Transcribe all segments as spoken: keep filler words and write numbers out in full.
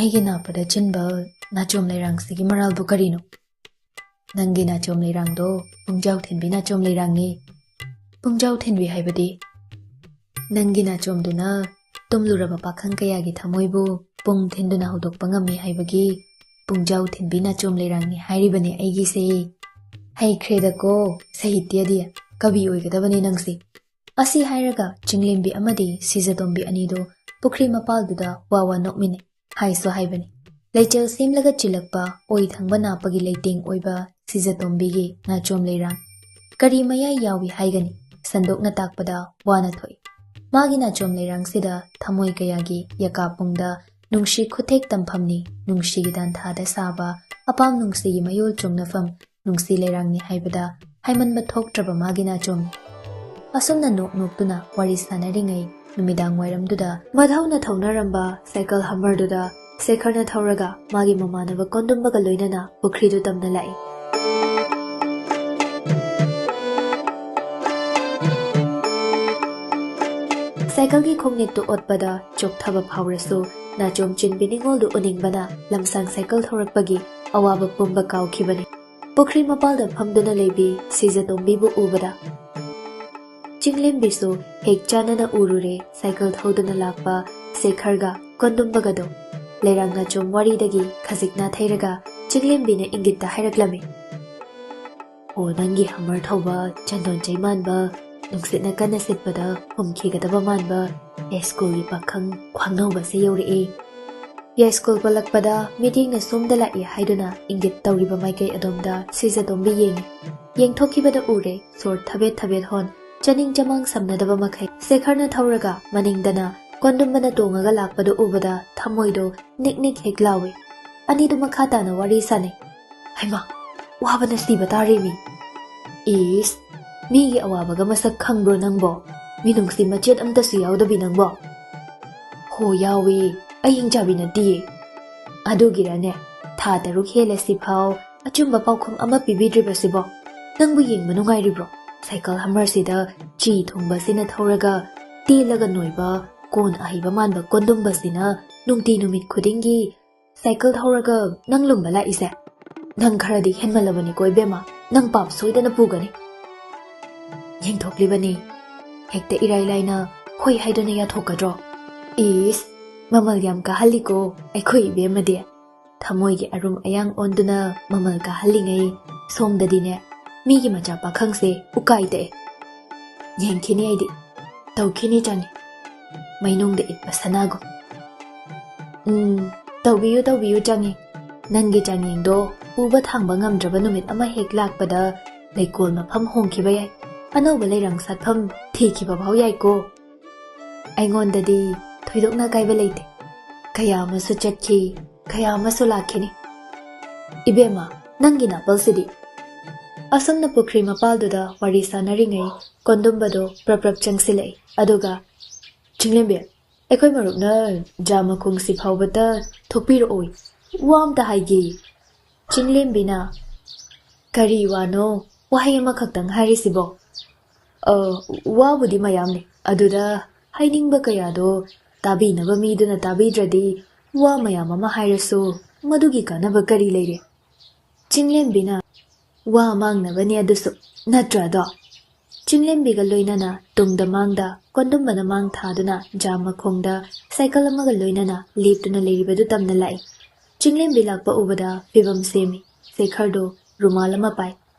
ꯑꯩꯒꯤ ꯅꯥꯄꯗ ꯆꯤꯟꯕ ꯅꯥꯆꯣꯝ ꯂꯩꯔꯥꯡꯁꯤꯒꯤ ꯃꯔꯥꯜꯕꯨ ꯀꯔꯤꯅꯣ? ꯅꯪꯒꯤ ꯅꯥꯆꯣꯝ ꯂꯩꯔꯥꯡꯗꯣ ꯄꯨꯡꯖꯥꯎ ꯊꯤꯟꯕꯤ ꯅꯥꯆꯣꯝ ꯂꯩꯔꯥꯡꯅꯤ꯫ ꯄꯨꯡꯖꯥꯎ ꯊꯤꯟꯕꯤ ꯍꯥꯏꯕꯗꯤ ꯅꯪꯒꯤ ꯅꯥꯆꯣꯝꯗꯨꯅ ꯇꯨꯝꯂꯨꯔꯕ ꯄꯥꯈꯪ ꯀꯌꯥꯒꯤ ꯊꯃꯣꯏꯕꯨ ꯄꯨꯡ ꯊꯤꯟꯗꯨꯅ ꯍꯧꯗꯣꯛꯄ ꯉꯝꯃꯤ ꯍꯥꯏꯕꯒꯤ ꯄꯨꯡꯖꯥꯎ ꯊꯤꯟꯕꯤ ꯅꯥꯆꯣꯝ ꯂꯩꯔꯥꯡꯅꯤ ꯍꯥꯏꯔꯤꯕꯅꯤ ꯑꯩꯒꯤꯁꯦ꯫ ꯍꯩꯈ꯭ꯔꯦꯗꯀꯣ, ꯁꯥꯍꯤꯇ꯭ꯌꯗꯤ꯫ ꯀꯕꯤ ꯑꯣꯏꯒꯗꯕꯅꯤ ꯅꯪꯁꯦ꯫ ꯑꯁꯤ ꯍꯥꯏꯔꯒ ꯆꯤꯡꯂꯦꯝꯕꯤ ꯑꯃꯗꯤ ꯁꯤꯖꯇꯣꯝꯕꯤ ꯑꯅꯤꯗꯨ ꯄꯨꯈ꯭ꯔꯤ ꯃꯄꯥꯜꯗꯨꯗ ꯋꯥ ꯋꯥ ꯅꯣꯛꯃꯤꯟꯅꯩ꯫ ꯍꯥꯏꯁꯨ ꯍꯥꯏꯕꯅꯤ, ꯂꯩꯆꯦꯜ ꯁꯦꯝꯂꯒ ꯆꯤꯜꯂꯛꯄ ꯑꯣꯏ ꯊꯪꯕ ꯅꯥꯄꯒꯤ ꯂꯩꯇꯦꯡ ꯑꯣꯏꯕ ꯁꯤꯖꯇꯣꯝꯕꯤꯒꯤ ꯅꯥꯆꯣꯝ ꯂꯩꯔꯥꯡ꯫ ꯀꯔꯤ ꯃꯌꯥꯏ ꯌꯥꯎꯏ ꯍꯥꯏꯒꯅꯤ? ꯁꯟꯗꯣꯛꯅ ꯇꯥꯛꯄꯗ ꯋꯥꯅ ꯊꯣꯛꯏ꯫ ꯃꯥꯒꯤ ꯅꯥꯆꯣꯝ ꯂꯩꯔꯥꯡꯁꯤꯗ ꯊꯃꯣꯏ ꯀꯌꯥꯒꯤ ꯌꯀꯥ ꯄꯨꯡꯗ ꯅꯨꯡꯁꯤ ꯈꯨꯊꯦꯛ ꯇꯝꯐꯝꯅꯤ, ꯅꯨꯡꯁꯤꯒꯤ ꯗꯥꯟꯊꯥꯗ ꯁꯥꯕ ꯑꯄꯥꯝ ꯅꯨꯡꯁꯤꯒꯤ ꯃꯌꯣꯜ ꯆꯣꯡꯅꯐꯝ, ꯅꯨꯡꯁꯤ ꯂꯩꯔꯥꯡꯅꯤ ꯍꯥꯏꯕꯗ ꯍꯥꯏꯃꯟꯕ ꯊꯣꯛꯇ꯭ꯔꯕ ꯃꯥꯒꯤ ꯅꯥꯆꯣꯝ꯫ ꯑꯁꯨꯝꯅ ꯅꯣꯛ ꯅꯣꯛꯇꯨꯅ ꯋꯥꯔꯤ ꯁꯥꯟꯅꯔꯤꯉꯩ ꯅꯨꯃꯤꯗꯥꯡ ꯋꯥꯏꯔꯝꯗꯨꯗ ꯃꯙꯧꯅ ꯊꯧꯅꯔꯝꯕ ꯁꯥꯏꯀꯜ ꯍꯝꯃꯔꯗꯨꯗ ꯁꯦꯈꯔꯅ ꯊꯧꯔꯒ ꯃꯥꯒꯤ ꯃꯃꯥꯟꯅꯕ ꯀꯣꯟꯗꯨꯝꯕꯒ ꯂꯣꯏꯅꯅ ꯄꯨꯈ꯭ꯔꯤꯗꯨ ꯇꯝꯅ ꯂꯥꯛꯏ꯫ ꯁꯥꯏꯀꯜꯒꯤ ꯈꯣꯡꯅꯦꯠꯇꯨ ꯑꯣꯠꯄꯗ ꯆꯣꯛꯊꯕ ꯐꯥꯎꯔꯁꯨ ꯅꯥꯆꯣꯝ ꯆꯤꯟꯕꯤ ꯅꯤꯉꯣꯜꯗꯨ ꯎꯅꯤꯡꯕꯅ ꯂꯝꯁꯥꯡ ꯁꯥꯏꯀꯜ ꯊꯧꯔꯛꯄꯒꯤ ꯑꯋꯥꯕ ꯄꯨꯝꯕ ꯀꯥꯎꯈꯤꯕꯅꯤ꯫ ꯄꯨꯈ꯭ꯔꯤ ꯃꯄꯥꯜꯗ ꯐꯝꯗꯨꯅ ꯂꯩꯕꯤ ꯁꯤꯖꯇꯣꯝꯕꯤꯕꯨ ꯎꯕꯗ ꯆꯤꯡꯂꯦꯝꯕꯤꯁꯨ ꯍꯦꯛ ꯆꯥꯟꯅꯅ ꯎꯔꯨꯔꯦ ꯁꯥꯏꯀꯜ ꯊꯧꯗꯨꯅ ꯂꯥꯛꯄ ꯁꯦꯈꯔꯒ ꯀꯣꯟꯗꯨꯝꯕꯒꯗꯣ꯫ ꯂꯩꯔꯥꯡ ꯅꯥꯆꯣꯝ ꯋꯥꯔꯤꯗꯒꯤ ꯈꯖꯤꯛ ꯅꯥꯊꯩꯔꯒ ꯆꯤꯡꯂꯦꯝꯕꯤꯅ ꯏꯪꯒꯤꯠꯇ ꯍꯥꯏꯔꯛꯂꯝꯃꯤ꯫ ꯑꯣ, ꯅꯪꯒꯤ ꯍꯝꯃꯔ ꯊꯧꯕ ꯆꯟꯗꯣꯟ ꯆꯩ ꯃꯥꯟꯕ, ꯅꯨꯡꯁꯤꯠꯅ ꯀꯟꯅ ꯁꯤꯠꯄꯗ ꯍꯨꯝꯈꯤꯒꯗꯕ ꯃꯥꯟꯕ ꯌꯥꯏꯁ꯭ꯀꯨꯜꯒꯤ ꯄꯥꯈꯪ ꯈ꯭ꯋꯥꯡꯅꯧꯕꯁꯦ ꯌꯧꯔꯛꯑꯦ꯫ ꯌꯥꯏꯁ꯭ꯀꯨꯜ ꯄꯜꯂꯛꯄꯗ ꯃꯤꯠꯌꯦꯡꯅ ꯁꯣꯝꯗ ꯂꯥꯛꯏ ꯍꯥꯏꯗꯨꯅ ꯏꯪꯒꯤꯠ ꯇꯧꯔꯤꯕ ꯃꯥꯏꯀꯩ ꯑꯗꯣꯝꯗ ꯁꯤꯖꯇꯣꯝꯕꯤ ꯌꯦꯡꯉꯤ꯫ ꯌꯦꯡꯊꯣꯛꯈꯤꯕꯗ ꯎꯔꯦ ꯁꯣꯔ ꯊꯕꯦꯠ ꯊꯕꯦꯠ ꯍꯣꯟ ꯆꯅꯤꯡ ꯆꯃꯥꯡ ꯁꯝꯅꯗꯕ ꯃꯈꯩ꯫ ꯁꯦꯈꯔꯅ ꯊꯧꯔꯒ ꯃꯅꯤꯡꯗꯅ ꯀꯣꯟꯗꯨꯝꯕꯅ ꯇꯣꯡꯉꯒ ꯂꯥꯛꯄꯗꯨ ꯎꯕꯗ ꯊꯃꯣꯏꯗꯣ ꯅꯤꯛ ꯅꯤꯛ ꯍꯦꯛ ꯂꯥꯎꯏ꯫ ꯑꯅꯤꯗꯨ ꯃꯈꯥ ꯇꯥꯅ ꯋꯥꯔꯤ ꯁꯥꯅꯩ꯫ ꯍꯩꯃꯥ, ꯋꯥꯕꯅ ꯁꯤꯕ ꯇꯥꯔꯦꯃꯤ꯫ ꯏꯁ, ꯃꯤꯒꯤ ꯑꯋꯥꯕꯒ ꯃꯁꯛ ꯈꯪꯕ꯭ꯔꯣ ꯅꯪꯕꯣ? ꯃꯤꯅꯨꯡꯁꯤ ꯃꯆꯦꯠ ꯑꯝꯇꯁꯨ ꯌꯥꯎꯗꯕꯤ ꯅꯪꯕꯣ? ꯍꯣ, ꯌꯥꯎꯏ, ꯑꯩ ꯍꯤꯡꯆꯥꯕꯤ ꯅꯠꯇꯤꯌꯦ꯫ ꯑꯗꯨꯒꯤꯔꯅꯦ, ꯊꯥ ꯇꯔꯨꯛ ꯍꯦꯜꯂꯁꯤꯐꯥꯎ ꯑꯆꯨꯝꯕ ꯄꯥꯎꯈꯨꯝ ꯑꯃ ꯄꯤꯕꯤꯗ꯭ꯔꯤꯕꯁꯤꯕꯣ? ꯅꯪꯕꯨ ꯌꯦꯡꯕ ꯅꯨꯡꯉꯥꯏꯔꯤꯕ꯭ꯔꯣ? ꯁꯥꯏꯀꯜ ꯍꯝꯃꯔꯁꯤꯗ ꯆꯤ ꯊꯨꯡꯕꯁꯤꯅ ꯊꯧꯔꯒ ꯇꯦꯜꯂꯒ ꯅꯣꯏꯕ ꯀꯣꯟ ꯑꯍꯩꯕ ꯃꯥꯟꯕ ꯀꯣꯟꯗꯨꯝꯕꯁꯤꯅ ꯅꯨꯡꯇꯤ ꯅꯨꯃꯤꯠ ꯈꯨꯗꯤꯡꯒꯤ ꯁꯥꯏꯀꯜ ꯊꯧꯔꯒ ꯅꯪ ꯂꯨꯝꯕ ꯂꯥꯛꯏꯁꯦ? ꯅꯪ ꯈꯔꯗꯤ ꯍꯦꯟꯃꯜꯂꯕꯅꯤꯀꯣ ꯏꯕꯦꯝꯃ, ꯅꯪ ꯄꯥꯞ ꯁꯣꯏꯗꯅ ꯄꯨꯒꯅꯤ꯫ ꯌꯦꯡꯊꯣꯛꯂꯤꯕꯅꯤ, ꯍꯦꯛꯇ ꯏꯔꯥꯏ ꯂꯥꯏꯅ ꯍꯣꯏ ꯍꯥꯏꯗꯨꯅ ꯌꯥꯊꯣꯛꯀꯗ꯭ꯔꯣ? ꯏꯁ, ꯃꯃꯜ ꯌꯥꯝ ꯀꯥꯍꯜꯂꯤꯀꯣ ꯑꯩꯈꯣꯏ ꯏꯕꯦꯝꯃꯗꯤ꯫ ꯊꯃꯣꯏꯒꯤ ꯑꯔꯨꯝ ꯑꯌꯥꯡ ꯑꯣꯟꯗꯨꯅ ꯃꯃꯜ ꯀꯥꯍꯜꯂꯤꯉꯩ, ꯁꯣꯝꯗꯗꯤꯅꯦ ꯃꯤꯒꯤ ꯃꯆꯥ ꯄꯥꯈꯪꯁꯦ ꯎꯀꯥꯏ ꯇꯛꯑꯦ꯫ ꯌꯦꯡꯈꯤꯅꯤ ꯑꯩꯗꯤ, ꯇꯧꯈꯤꯅꯤ ꯆꯪꯉꯤ, ꯃꯩꯅꯨꯡꯗ ꯏꯠꯄ ꯁꯅꯥꯒꯨꯝ꯫ ꯎꯝ, ꯇꯧꯕꯤꯌꯨ ꯇꯧꯕꯤꯌꯨ ꯆꯪꯉꯤ, ꯅꯪꯒꯤ ꯆꯥꯡꯌꯦꯡꯗꯣ ꯄꯨꯕ ꯊꯥꯡꯕ ꯉꯝꯗ꯭ꯔꯕ ꯅꯨꯃꯤꯠ ꯑꯃ ꯍꯦꯛ ꯂꯥꯛꯄꯗ ꯂꯩꯀꯣꯜ ꯃꯐꯝ ꯍꯣꯡꯈꯤꯕ ꯌꯥꯏ, ꯑꯅꯧꯕ ꯂꯩꯔꯪ ꯁꯥꯠꯐꯝ ꯊꯤꯈꯤꯕ ꯐꯥꯎ ꯌꯥꯏꯀꯣ꯫ ꯑꯩꯉꯣꯟꯗꯗꯤ ꯊꯣꯏꯗꯣꯛꯅ ꯑꯀꯥꯏꯕ ꯂꯩꯇꯦ꯫ ꯀꯌꯥ ꯑꯃꯁꯨ ꯆꯠꯈꯤ, ꯀꯌꯥ ꯑꯃꯁꯨ ꯂꯥꯛꯈꯤꯅꯤ꯫ ꯏꯕꯦꯝꯃ, ꯅꯪꯒꯤ ꯅꯥꯄꯜꯁꯤꯗꯤ꯫ ꯑꯁꯨꯝꯅ ꯄꯨꯈ꯭ꯔꯤ ꯃꯄꯥꯜꯗꯨꯗ ꯋꯥꯔꯤ ꯁꯥꯟꯅꯔꯤꯉꯩ ꯀꯣꯟꯗꯨꯝꯕꯗꯣ ꯄ꯭ꯔꯞ ꯄ꯭ꯔꯞ ꯆꯪꯁꯤꯜꯂꯛꯏ꯫ ꯑꯗꯨꯒ, "ꯆꯤꯡꯂꯦꯝꯕꯤ, ꯑꯩꯈꯣꯏ ꯃꯔꯨꯞꯅ ꯖꯥ ꯃꯈꯣꯡꯁꯤ ꯐꯥꯎꯕꯇ ꯊꯣꯛꯄꯤꯔꯛꯑꯣꯏ, ꯋꯥ ꯑꯝꯇ ꯍꯥꯏꯒꯦ꯫" ꯆꯤꯡꯂꯦꯝꯕꯤꯅ, "ꯀꯔꯤ ꯋꯥꯅꯣ? ꯋꯥꯍꯩ ꯑꯃꯈꯛꯇꯪ ꯍꯥꯏꯔꯤꯁꯤꯕꯣ?" "ꯑ, ꯋꯥꯕꯨꯗꯤ ꯃꯌꯥꯝꯅꯤ, ꯑꯗꯨꯗ ꯍꯥꯏꯅꯤꯡꯕ ꯀꯌꯥꯗꯣ ꯇꯥꯕꯤꯅꯕ ꯃꯤꯗꯨꯅ ꯇꯥꯕꯤꯗ꯭ꯔꯗꯤ ꯋꯥ ꯃꯌꯥꯝ ꯑꯃ ꯍꯥꯏꯔꯁꯨ ꯃꯗꯨꯒꯤ ꯀꯥꯟꯅꯕ ꯀꯔꯤ ꯂꯩꯔꯦ?" ꯆꯤꯡꯂꯦꯝꯕꯤꯅ, "ꯋꯥ ꯃꯥꯡꯅꯕꯅꯤ ꯑꯗꯨꯁꯨ, ꯅꯠꯇ꯭ꯔꯥꯗꯣ?" ꯆꯤꯡꯂꯦꯝꯕꯤꯒ ꯂꯣꯏꯅꯅ ꯇꯨꯡꯗ ꯃꯥꯡꯗ ꯀꯣꯟꯗꯨꯝꯕꯅ ꯃꯥꯡ ꯊꯥꯗꯨꯅ ꯖꯥꯝ ꯃꯈꯣꯡꯗ ꯁꯥꯏꯀꯜ ꯑꯃꯒ ꯂꯣꯏꯅꯅ ꯂꯦꯞꯇꯨꯅ ꯂꯩꯔꯤꯕꯗꯨ ꯇꯝꯅ ꯂꯥꯛꯏ꯫ ꯆꯤꯡꯂꯦꯝꯕꯤ ꯂꯥꯛꯄ ꯎꯕꯗ ꯐꯤꯕꯝ ꯁꯦꯝꯃꯤ꯫ ꯁꯦꯈꯔꯗꯣ ꯔꯨꯃꯥꯜ ꯑꯃ ꯄꯥꯏ꯫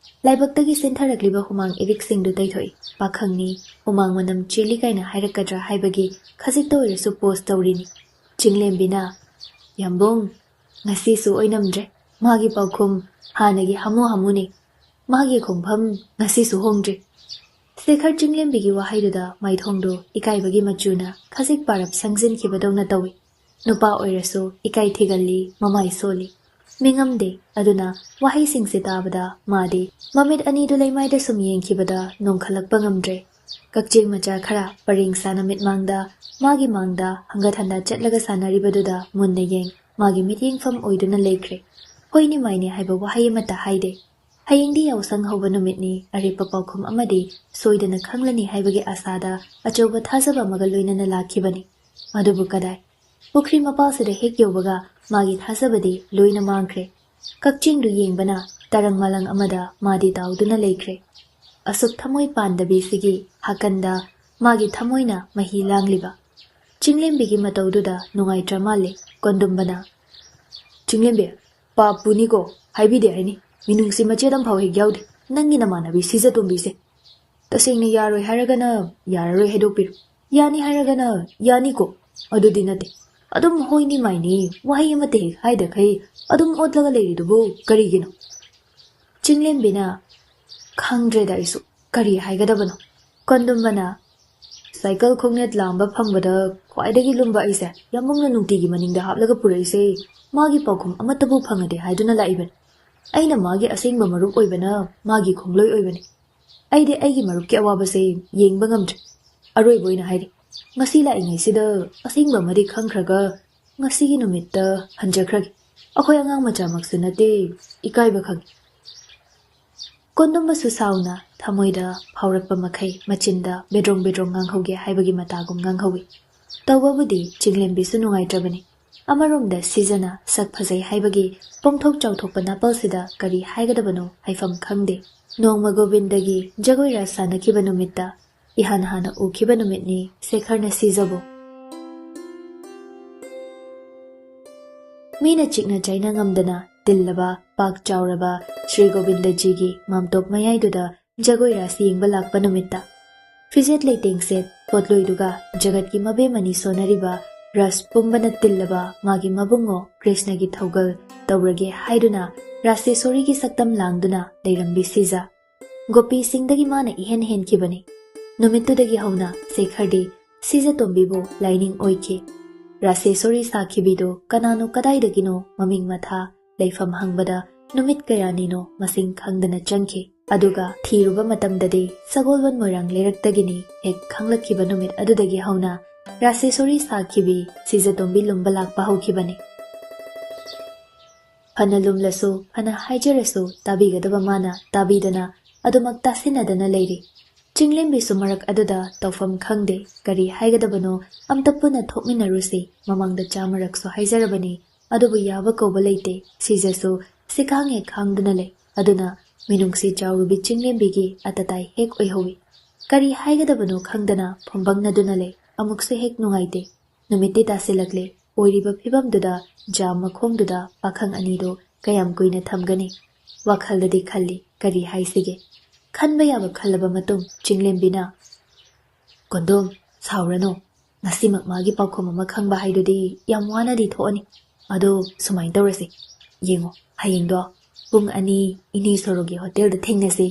ꯂꯥꯏꯕꯛꯇꯒꯤ ꯆꯦꯟꯊꯔꯛꯂꯤꯕ ꯍꯨꯃꯥꯡ ꯏꯔꯤꯛꯁꯤꯡꯗꯨ ꯇꯩꯊꯣꯛꯏ꯫ ꯄꯥꯈꯪꯅꯤ, ꯍꯨꯃꯥꯡ ꯃꯅꯝ ꯆꯦꯜꯂꯤ ꯀꯥꯏꯅ ꯍꯥꯏꯔꯛꯀꯗ꯭ꯔꯥ ꯍꯥꯏꯕꯒꯤ ꯈꯖꯤꯛꯇ ꯑꯣꯏꯔꯁꯨ ꯄꯣꯁ ꯇꯧꯔꯤꯅꯤ꯫ ꯆꯤꯡꯂꯦꯝꯕꯤꯅ, "ꯌꯥꯝꯕꯨꯡ, ꯉꯁꯤꯁꯨ ꯑꯣꯏꯅꯝꯗ꯭ꯔꯦ꯫ ꯃꯥꯒꯤ ꯄꯥꯎꯈꯨꯝ ꯍꯥꯟꯅꯒꯤ ꯍꯥꯃꯨ ꯍꯥꯃꯨꯅꯤ꯫ ꯃꯥꯒꯤ ꯈꯣꯡꯐꯝ ꯉꯁꯤꯁꯨ ꯍꯣꯡꯗ꯭ꯔꯤ꯫" ꯁꯦꯈꯔ ꯆꯤꯡꯂꯦꯝꯕꯤꯒꯤ ꯋꯥꯍꯩꯗꯨꯗ ꯃꯥꯏꯊꯣꯡꯗꯨ ꯏꯀꯥꯏꯕꯒꯤ ꯃꯆꯨꯅ ꯈꯖꯤꯛ ꯄꯥꯔꯞ ꯁꯪꯖꯤꯟꯈꯤꯕꯗꯧꯅ ꯇꯧꯏ꯫ ꯅꯨꯄꯥ ꯑꯣꯏꯔꯁꯨ ꯏꯀꯥꯏ ꯊꯤꯒꯜꯂꯤ, ꯃꯃꯥꯏ ꯁꯣꯜꯂꯤ꯫ ꯃꯤꯉꯝꯗꯦ꯫ ꯑꯗꯨꯅ ꯋꯥꯍꯩꯁꯤꯡꯁꯦ ꯇꯥꯕꯗ ꯃꯥꯗꯤ ꯃꯃꯤꯠ ꯑꯅꯤꯗꯨ ꯂꯩꯃꯥꯏꯗ ꯁꯨꯝ ꯌꯦꯡꯈꯤꯕꯗ ꯅꯣꯡꯈꯠꯂꯛꯄ ꯉꯝꯗ꯭ꯔꯦ꯫ ꯀꯛꯆꯦꯡ ꯃꯆꯥ ꯈꯔ ꯄꯔꯦꯡ ꯁꯥꯅ ꯃꯤꯠꯃꯥꯡꯗ, ꯃꯥꯒꯤ ꯃꯥꯡꯗ ꯍꯪꯒꯠ ꯍꯟꯗ ꯆꯠꯂꯒ ꯁꯥꯟꯅꯔꯤꯕꯗꯨꯗ ꯃꯨꯟꯅ ꯌꯦꯡ, ꯃꯥꯒꯤ ꯃꯤꯠꯌꯦꯡꯐꯝ ꯑꯣꯏꯗꯨꯅ ꯂꯩꯈ꯭ꯔꯦ꯫ ꯍꯣꯏꯅꯤ ꯃꯥꯏꯅꯤ ꯍꯥꯏꯕ ꯋꯥꯍꯩ ꯑꯃꯠꯇ ꯍꯥꯏꯗꯦ꯫ ꯍꯌꯦꯡꯗꯤ ꯌꯥꯎꯁꯪ ꯍꯧꯕ ꯅꯨꯃꯤꯠꯅꯤ, ꯑꯔꯦꯞꯄ ꯄꯥꯎꯈꯨꯝ ꯑꯃꯗꯤ ꯁꯣꯏꯗꯅ ꯈꯪꯂꯅꯤ ꯍꯥꯏꯕꯒꯤ ꯑꯁꯥꯗ ꯑꯆꯧꯕ ꯊꯥꯖꯕ ꯑꯃꯒ ꯂꯣꯏꯅꯅ ꯂꯥꯛꯈꯤꯕꯅꯤ꯫ ꯑꯗꯨꯕꯨ ꯀꯗꯥꯏ? ꯄꯨꯈ꯭ꯔꯤ ꯃꯄꯥꯜꯁꯤꯗ ꯍꯦꯛ ꯌꯧꯕꯒ ꯃꯥꯒꯤ ꯊꯥꯖꯕꯗꯤ ꯂꯣꯏꯅ ꯃꯥꯡꯈ꯭ꯔꯦ꯫ ꯀꯛꯆꯤꯡꯗꯨ ꯌꯦꯡꯕꯅ ꯇꯔꯪ ꯃꯂꯪ ꯑꯃꯗ ꯃꯥꯗꯤ ꯇꯥꯎꯗꯨꯅ ꯂꯩꯈ꯭ꯔꯦ꯫ ꯑꯁꯨꯛ ꯊꯃꯣꯏ ꯄꯥꯟꯗꯕꯤꯁꯤꯒꯤ ꯍꯥꯀꯟꯗ ꯃꯥꯒꯤ ꯊꯃꯣꯏꯅ ꯃꯍꯤ ꯂꯥꯡꯂꯤꯕ꯫ ꯆꯤꯡꯂꯦꯝꯕꯤꯒꯤ ꯃꯇꯧꯗꯨꯗ ꯅꯨꯡꯉꯥꯏꯇ꯭ꯔ ꯃꯥꯜꯂꯦ ꯀꯣꯟꯗꯨꯝꯕꯅ꯫ "ꯆꯤꯡꯂꯦꯝꯕꯤ, ꯄꯥꯞꯄꯨꯅꯤꯀꯣ, ꯍꯥꯏꯕꯤꯗꯦ ꯍꯥꯏꯅꯤ꯫ ꯃꯤꯅꯨꯡꯁꯤ ꯃꯆꯦꯠ ꯑꯃꯐꯥꯎ ꯍꯦꯛ ꯌꯥꯎꯗꯦ ꯅꯪꯒꯤ ꯅꯃꯥꯟꯅꯕꯤ ꯁꯤꯖꯇꯣꯝꯕꯤꯁꯦ꯫ ꯇꯁꯦꯡꯅ ꯌꯥꯔꯣꯏ ꯍꯥꯏꯔꯒꯅ ꯌꯥꯔꯔꯣꯏ ꯍꯥꯏꯗꯣꯛꯄꯤꯔꯣ, ꯌꯥꯅꯤ ꯍꯥꯏꯔꯒꯅ ꯌꯥꯅꯤꯀꯣ꯫ ꯑꯗꯨꯗꯤ ꯅꯠꯇꯦ, ꯑꯗꯨꯝ ꯍꯣꯏꯅꯤ ꯃꯥꯏꯅꯤ, ꯋꯥꯍꯩ ꯑꯃꯠꯇ ꯍꯦꯛ ꯍꯥꯏꯗꯈꯩ ꯑꯗꯨꯝ ꯑꯣꯠꯂꯒ ꯂꯩꯔꯤꯗꯨꯕꯨ ꯀꯔꯤꯒꯤꯅꯣ?" ꯆꯤꯡꯂꯦꯝꯕꯤꯅ, "ꯈꯪꯗ꯭ꯔꯦꯗ ꯑꯩꯁꯨ ꯀꯔꯤ ꯍꯥꯏꯒꯗꯕꯅꯣ꯫" ꯀꯣꯟꯗꯨꯝꯕꯅ, "ꯁꯥꯏꯀꯜ ꯈꯣꯡꯅꯦꯠ ꯂꯥꯝꯕ ꯐꯪꯕꯗ ꯈ꯭ꯋꯥꯏꯗꯒꯤ ꯂꯨꯝꯕ ꯑꯩꯁꯦ ꯌꯥꯝꯕꯨꯡꯅ ꯅꯨꯡꯇꯤꯒꯤ ꯃꯅꯤꯡꯗ ꯍꯥꯞꯂꯒ ꯄꯨꯔꯛꯏꯁꯦ, ꯃꯥꯒꯤ ꯄꯥꯎꯈꯨꯝ ꯑꯃꯠꯇꯕꯨ ꯐꯪꯉꯗꯤ ꯍꯥꯏꯗꯨꯅ ꯂꯥꯛꯏꯕꯅꯤ꯫ ꯑꯩꯅ ꯃꯥꯒꯤ ꯑꯁꯦꯡꯕ ꯃꯔꯨꯞ ꯑꯣꯏꯕꯅ ꯃꯥꯒꯤ ꯈꯣꯡꯂꯣꯏ ꯑꯣꯏꯕꯅꯤ꯫ ꯑꯩꯗꯤ ꯑꯩꯒꯤ ꯃꯔꯨꯞꯀꯤ ꯑꯋꯥꯕꯁꯦ ꯌꯦꯡꯕ ꯉꯝꯗ꯭ꯔꯦ꯫ ꯑꯔꯣꯏꯕ ꯑꯣꯏꯅ ꯍꯥꯏꯔꯤ, ꯉꯁꯤ ꯂꯥꯛꯏꯉꯩꯁꯤꯗ ꯑꯁꯦꯡꯕ ꯑꯃꯗꯤ ꯈꯪꯈ꯭ꯔꯒ ꯉꯁꯤꯒꯤ ꯅꯨꯃꯤꯠꯇ ꯍꯟꯖꯈ꯭ꯔꯒꯦ꯫ ꯑꯩꯈꯣꯏ ꯑꯉꯥꯡ ꯃꯆꯥꯃꯛꯁꯨ ꯅꯠꯇꯦ, ꯏꯀꯥꯏꯕ ꯈꯪꯉꯤ꯫" ꯀꯣꯟꯗꯨꯝꯕꯁꯨ ꯁꯥꯎꯅ ꯊꯃꯣꯏꯗ ꯐꯥꯎꯔꯛꯄ ꯃꯈꯩ ꯃꯆꯤꯟꯗ ꯕꯦꯗ꯭ꯔꯣꯡ ꯕꯦꯗ꯭ꯔꯣꯡ ꯉꯥꯡꯍꯧꯒꯦ ꯍꯥꯏꯕꯒꯤ ꯃꯇꯥꯒꯨꯝ ꯉꯥꯡꯍꯧꯏ꯫ ꯇꯧꯕꯕꯨꯗꯤ ꯆꯤꯡꯂꯦꯝꯕꯤꯁꯨ ꯅꯨꯡꯉꯥꯏꯇ꯭ꯔꯕꯅꯤ꯫ ꯑꯃꯔꯣꯝꯗ ꯁꯤꯖꯅ ꯁꯛ ꯐꯖꯩ ꯍꯥꯏꯕꯒꯤ ꯄꯣꯡꯊꯣꯛ ꯆꯥꯎꯊꯣꯛꯄ ꯅꯥꯄꯜꯁꯤꯗ ꯀꯔꯤ ꯍꯥꯏꯒꯗꯕꯅꯣ ꯍꯥꯏꯐꯝ ꯈꯪꯗꯦ꯫ ꯅꯣꯡꯃ ꯒꯣꯕꯤꯟꯗꯒꯤ ꯖꯒꯣꯏ ꯔꯥꯁ ꯁꯥꯟꯅꯈꯤꯕ ꯅꯨꯃꯤꯠꯇ ꯏꯍꯥꯟ ꯍꯥꯟꯅ ꯎꯈꯤꯕ ꯅꯨꯃꯤꯠꯅꯤ ꯁꯦꯈꯔꯅ ꯁꯤꯖꯕꯨ꯫ ꯃꯤꯅ ꯆꯤꯛꯅ ꯆꯩꯅ ꯉꯝꯗꯅ ꯇꯤꯜꯂꯕ, ꯄꯥꯛ ꯆꯥꯎꯔꯕ ꯁ꯭ꯔꯤ ꯒꯣꯕꯤꯟꯗꯖꯤꯒꯤ ꯃꯥꯝꯇꯣꯞ ꯃꯌꯥꯏꯗꯨꯗ ꯖꯒꯣꯏ ꯔꯥꯁ ꯌꯦꯡꯕ ꯂꯥꯛꯄ ꯅꯨꯃꯤꯠꯇ꯫ ꯐꯤꯖꯦꯠ ꯂꯩꯇꯦꯡꯁꯦꯠ ꯄꯣꯠꯂꯣꯏꯗꯨꯒ ꯖꯒꯠꯀꯤ ꯃꯕꯦꯝꯃꯅꯤ ꯁꯣꯟꯅꯔꯤꯕ ꯔꯁ ꯄꯨꯝꯕꯅ ꯇꯤꯜꯂꯕ ꯃꯥꯒꯤ ꯃꯕꯨꯡꯉꯣ ꯀ꯭ꯔꯤꯁꯅꯒꯤ ꯊꯧꯒꯜ ꯇꯧꯔꯒꯦ ꯍꯥꯏꯗꯨꯅ ꯔꯥꯁꯦꯁꯣꯔꯤꯒꯤ ꯁꯛꯇꯝ ꯂꯥꯡꯗꯨꯅ ꯂꯩꯔꯝꯕꯤ ꯁꯤꯖ꯫ ꯒꯣꯄꯤꯁꯤꯡꯗꯒꯤ ꯃꯥꯅ ꯏꯍꯦꯟ ꯍꯦꯟꯈꯤꯕꯅꯤ꯫ ꯅꯨꯃꯤꯠꯇꯨꯗꯒꯤ ꯍꯧꯅ ꯁꯦꯈꯔꯗꯤ ꯁꯤꯖꯇꯣꯝꯕꯤꯕꯨ ꯂꯥꯏꯅꯤꯡ ꯑꯣꯏꯈꯤ꯫ ꯔꯥꯁꯦꯁꯣꯔꯤ ꯁꯥꯈꯤꯕꯤꯗꯨ ꯀꯅꯥꯅꯣ ꯀꯗꯥꯏꯗꯒꯤꯅꯣ ꯃꯃꯤꯡ ꯃꯊꯥ ꯂꯩꯐꯝ ꯍꯪꯕꯗ ꯅꯨꯃꯤꯠ ꯀꯌꯥꯅꯤꯅꯣ ꯃꯁꯤꯡ ꯈꯪꯗꯅ ꯆꯪꯈꯤ꯫ ꯑꯗꯨꯒ ꯊꯤꯔꯨꯕ ꯃꯇꯝꯗꯗꯤ ꯁꯒꯣꯜꯕꯟ ꯃꯣꯏꯔꯥꯡ ꯂꯩꯔꯛꯇꯒꯤꯅꯤ ꯍꯦꯛ ꯈꯪꯂꯛꯈꯤꯕ ꯅꯨꯃꯤꯠ ꯑꯗꯨꯗꯒꯤ ꯍꯧꯅ ꯔꯥꯁꯦꯁꯣꯔꯤ ꯁꯥꯈꯤꯕꯤ ꯁꯤꯖꯇꯣꯝꯕꯤ ꯂꯨꯝꯕ ꯂꯥꯛꯄ ꯍꯧꯈꯤꯕꯅꯤ꯫ ꯐꯅ ꯂꯨꯝꯂꯁꯨ, ꯐꯅ ꯍꯥꯏꯖꯔꯁꯨ ꯇꯥꯕꯤꯒꯗꯕ ꯃꯥꯅ ꯇꯥꯕꯤꯗꯅ ꯑꯗꯨꯃꯛ ꯇꯥꯁꯤꯟꯅꯗꯅ ꯂꯩꯔꯤ꯫ ꯆꯤꯡꯂꯦꯝꯕꯤꯁꯨ ꯃꯔꯛ ꯑꯗꯨꯗ ꯇꯧꯐꯝ ꯈꯪꯗꯦ, ꯀꯔꯤ ꯍꯥꯏꯒꯗꯕꯅꯣ ꯑꯝꯇ ꯄꯨꯟꯅ ꯊꯣꯛꯃꯤꯟꯅꯔꯨꯁꯤ, ꯃꯃꯥꯡꯗ ꯆꯥꯃꯔꯛꯁꯨ ꯍꯥꯏꯖꯔꯕꯅꯤ, ꯑꯗꯨꯕꯨ ꯌꯥꯕ ꯀꯧꯕ ꯂꯩꯇꯦ꯫ ꯁꯤꯖꯁꯨ ꯁꯤꯈꯥꯡ ꯍꯦꯛ ꯈꯥꯡꯗꯨꯅ ꯂꯩ꯫ ꯑꯗꯨꯅ ꯃꯤꯅꯨꯡꯁꯤ ꯆꯥꯎꯔꯨꯕꯤ ꯆꯤꯡꯂꯦꯝꯕꯤꯒꯤ ꯑꯇꯇꯥꯏ ꯍꯦꯛ ꯑꯣꯏꯍꯧꯏ꯫ ꯀꯔꯤ ꯍꯥꯏꯒꯗꯕꯅꯣ ꯈꯪꯗꯅ ꯐꯝꯕꯪꯅꯗꯨꯅ ꯂꯩ꯫ ꯑꯃꯨꯛꯁꯨ ꯍꯦꯛ ꯅꯨꯡꯉꯥꯏꯇꯦ꯫ ꯅꯨꯃꯤꯠꯇꯤ ꯇꯥꯁꯤꯜꯂꯛꯂꯦ꯫ ꯑꯣꯏꯔꯤꯕ ꯐꯤꯕꯝꯗꯨꯗ ꯖꯥꯝ ꯃꯈꯣꯡꯗꯨꯗ ꯄꯥꯈꯪ ꯑꯅꯤꯗꯨ ꯀꯌꯥꯝ ꯀꯨꯏꯅ ꯊꯝꯒꯅꯤ? ꯋꯥꯈꯜꯗꯗꯤ ꯈꯜꯂꯤ, ꯀꯔꯤ ꯍꯥꯏꯁꯤꯒꯦ? ꯈꯟꯕ ꯌꯥꯕ ꯈꯜꯂꯕ ꯃꯇꯨꯡ ꯆꯤꯡꯂꯦꯝꯕꯤꯅ, "ꯀꯣꯟꯗꯣꯝ, ꯁꯥꯎꯔꯅꯨ꯫ ꯉꯁꯤꯃꯛ ꯃꯥꯒꯤ ꯄꯥꯎꯈꯨꯝ ꯑꯃ ꯈꯪꯕ ꯍꯥꯏꯗꯨꯗꯤ ꯌꯥꯝ ꯋꯥꯅꯗꯤ ꯊꯣꯛꯑꯅꯤ꯫ ꯑꯗꯣ ꯁꯨꯃꯥꯏꯅ ꯇꯧꯔꯁꯤ꯫ ꯌꯦꯡꯉꯣ, ꯍꯌꯦꯡꯗꯣ ꯄꯨꯡ ꯑꯅꯤ ꯏꯅꯦ ꯁꯣꯔꯣꯒꯤ ꯍꯣꯇꯦꯜꯗ ꯊꯦꯡꯅꯁꯤ꯫"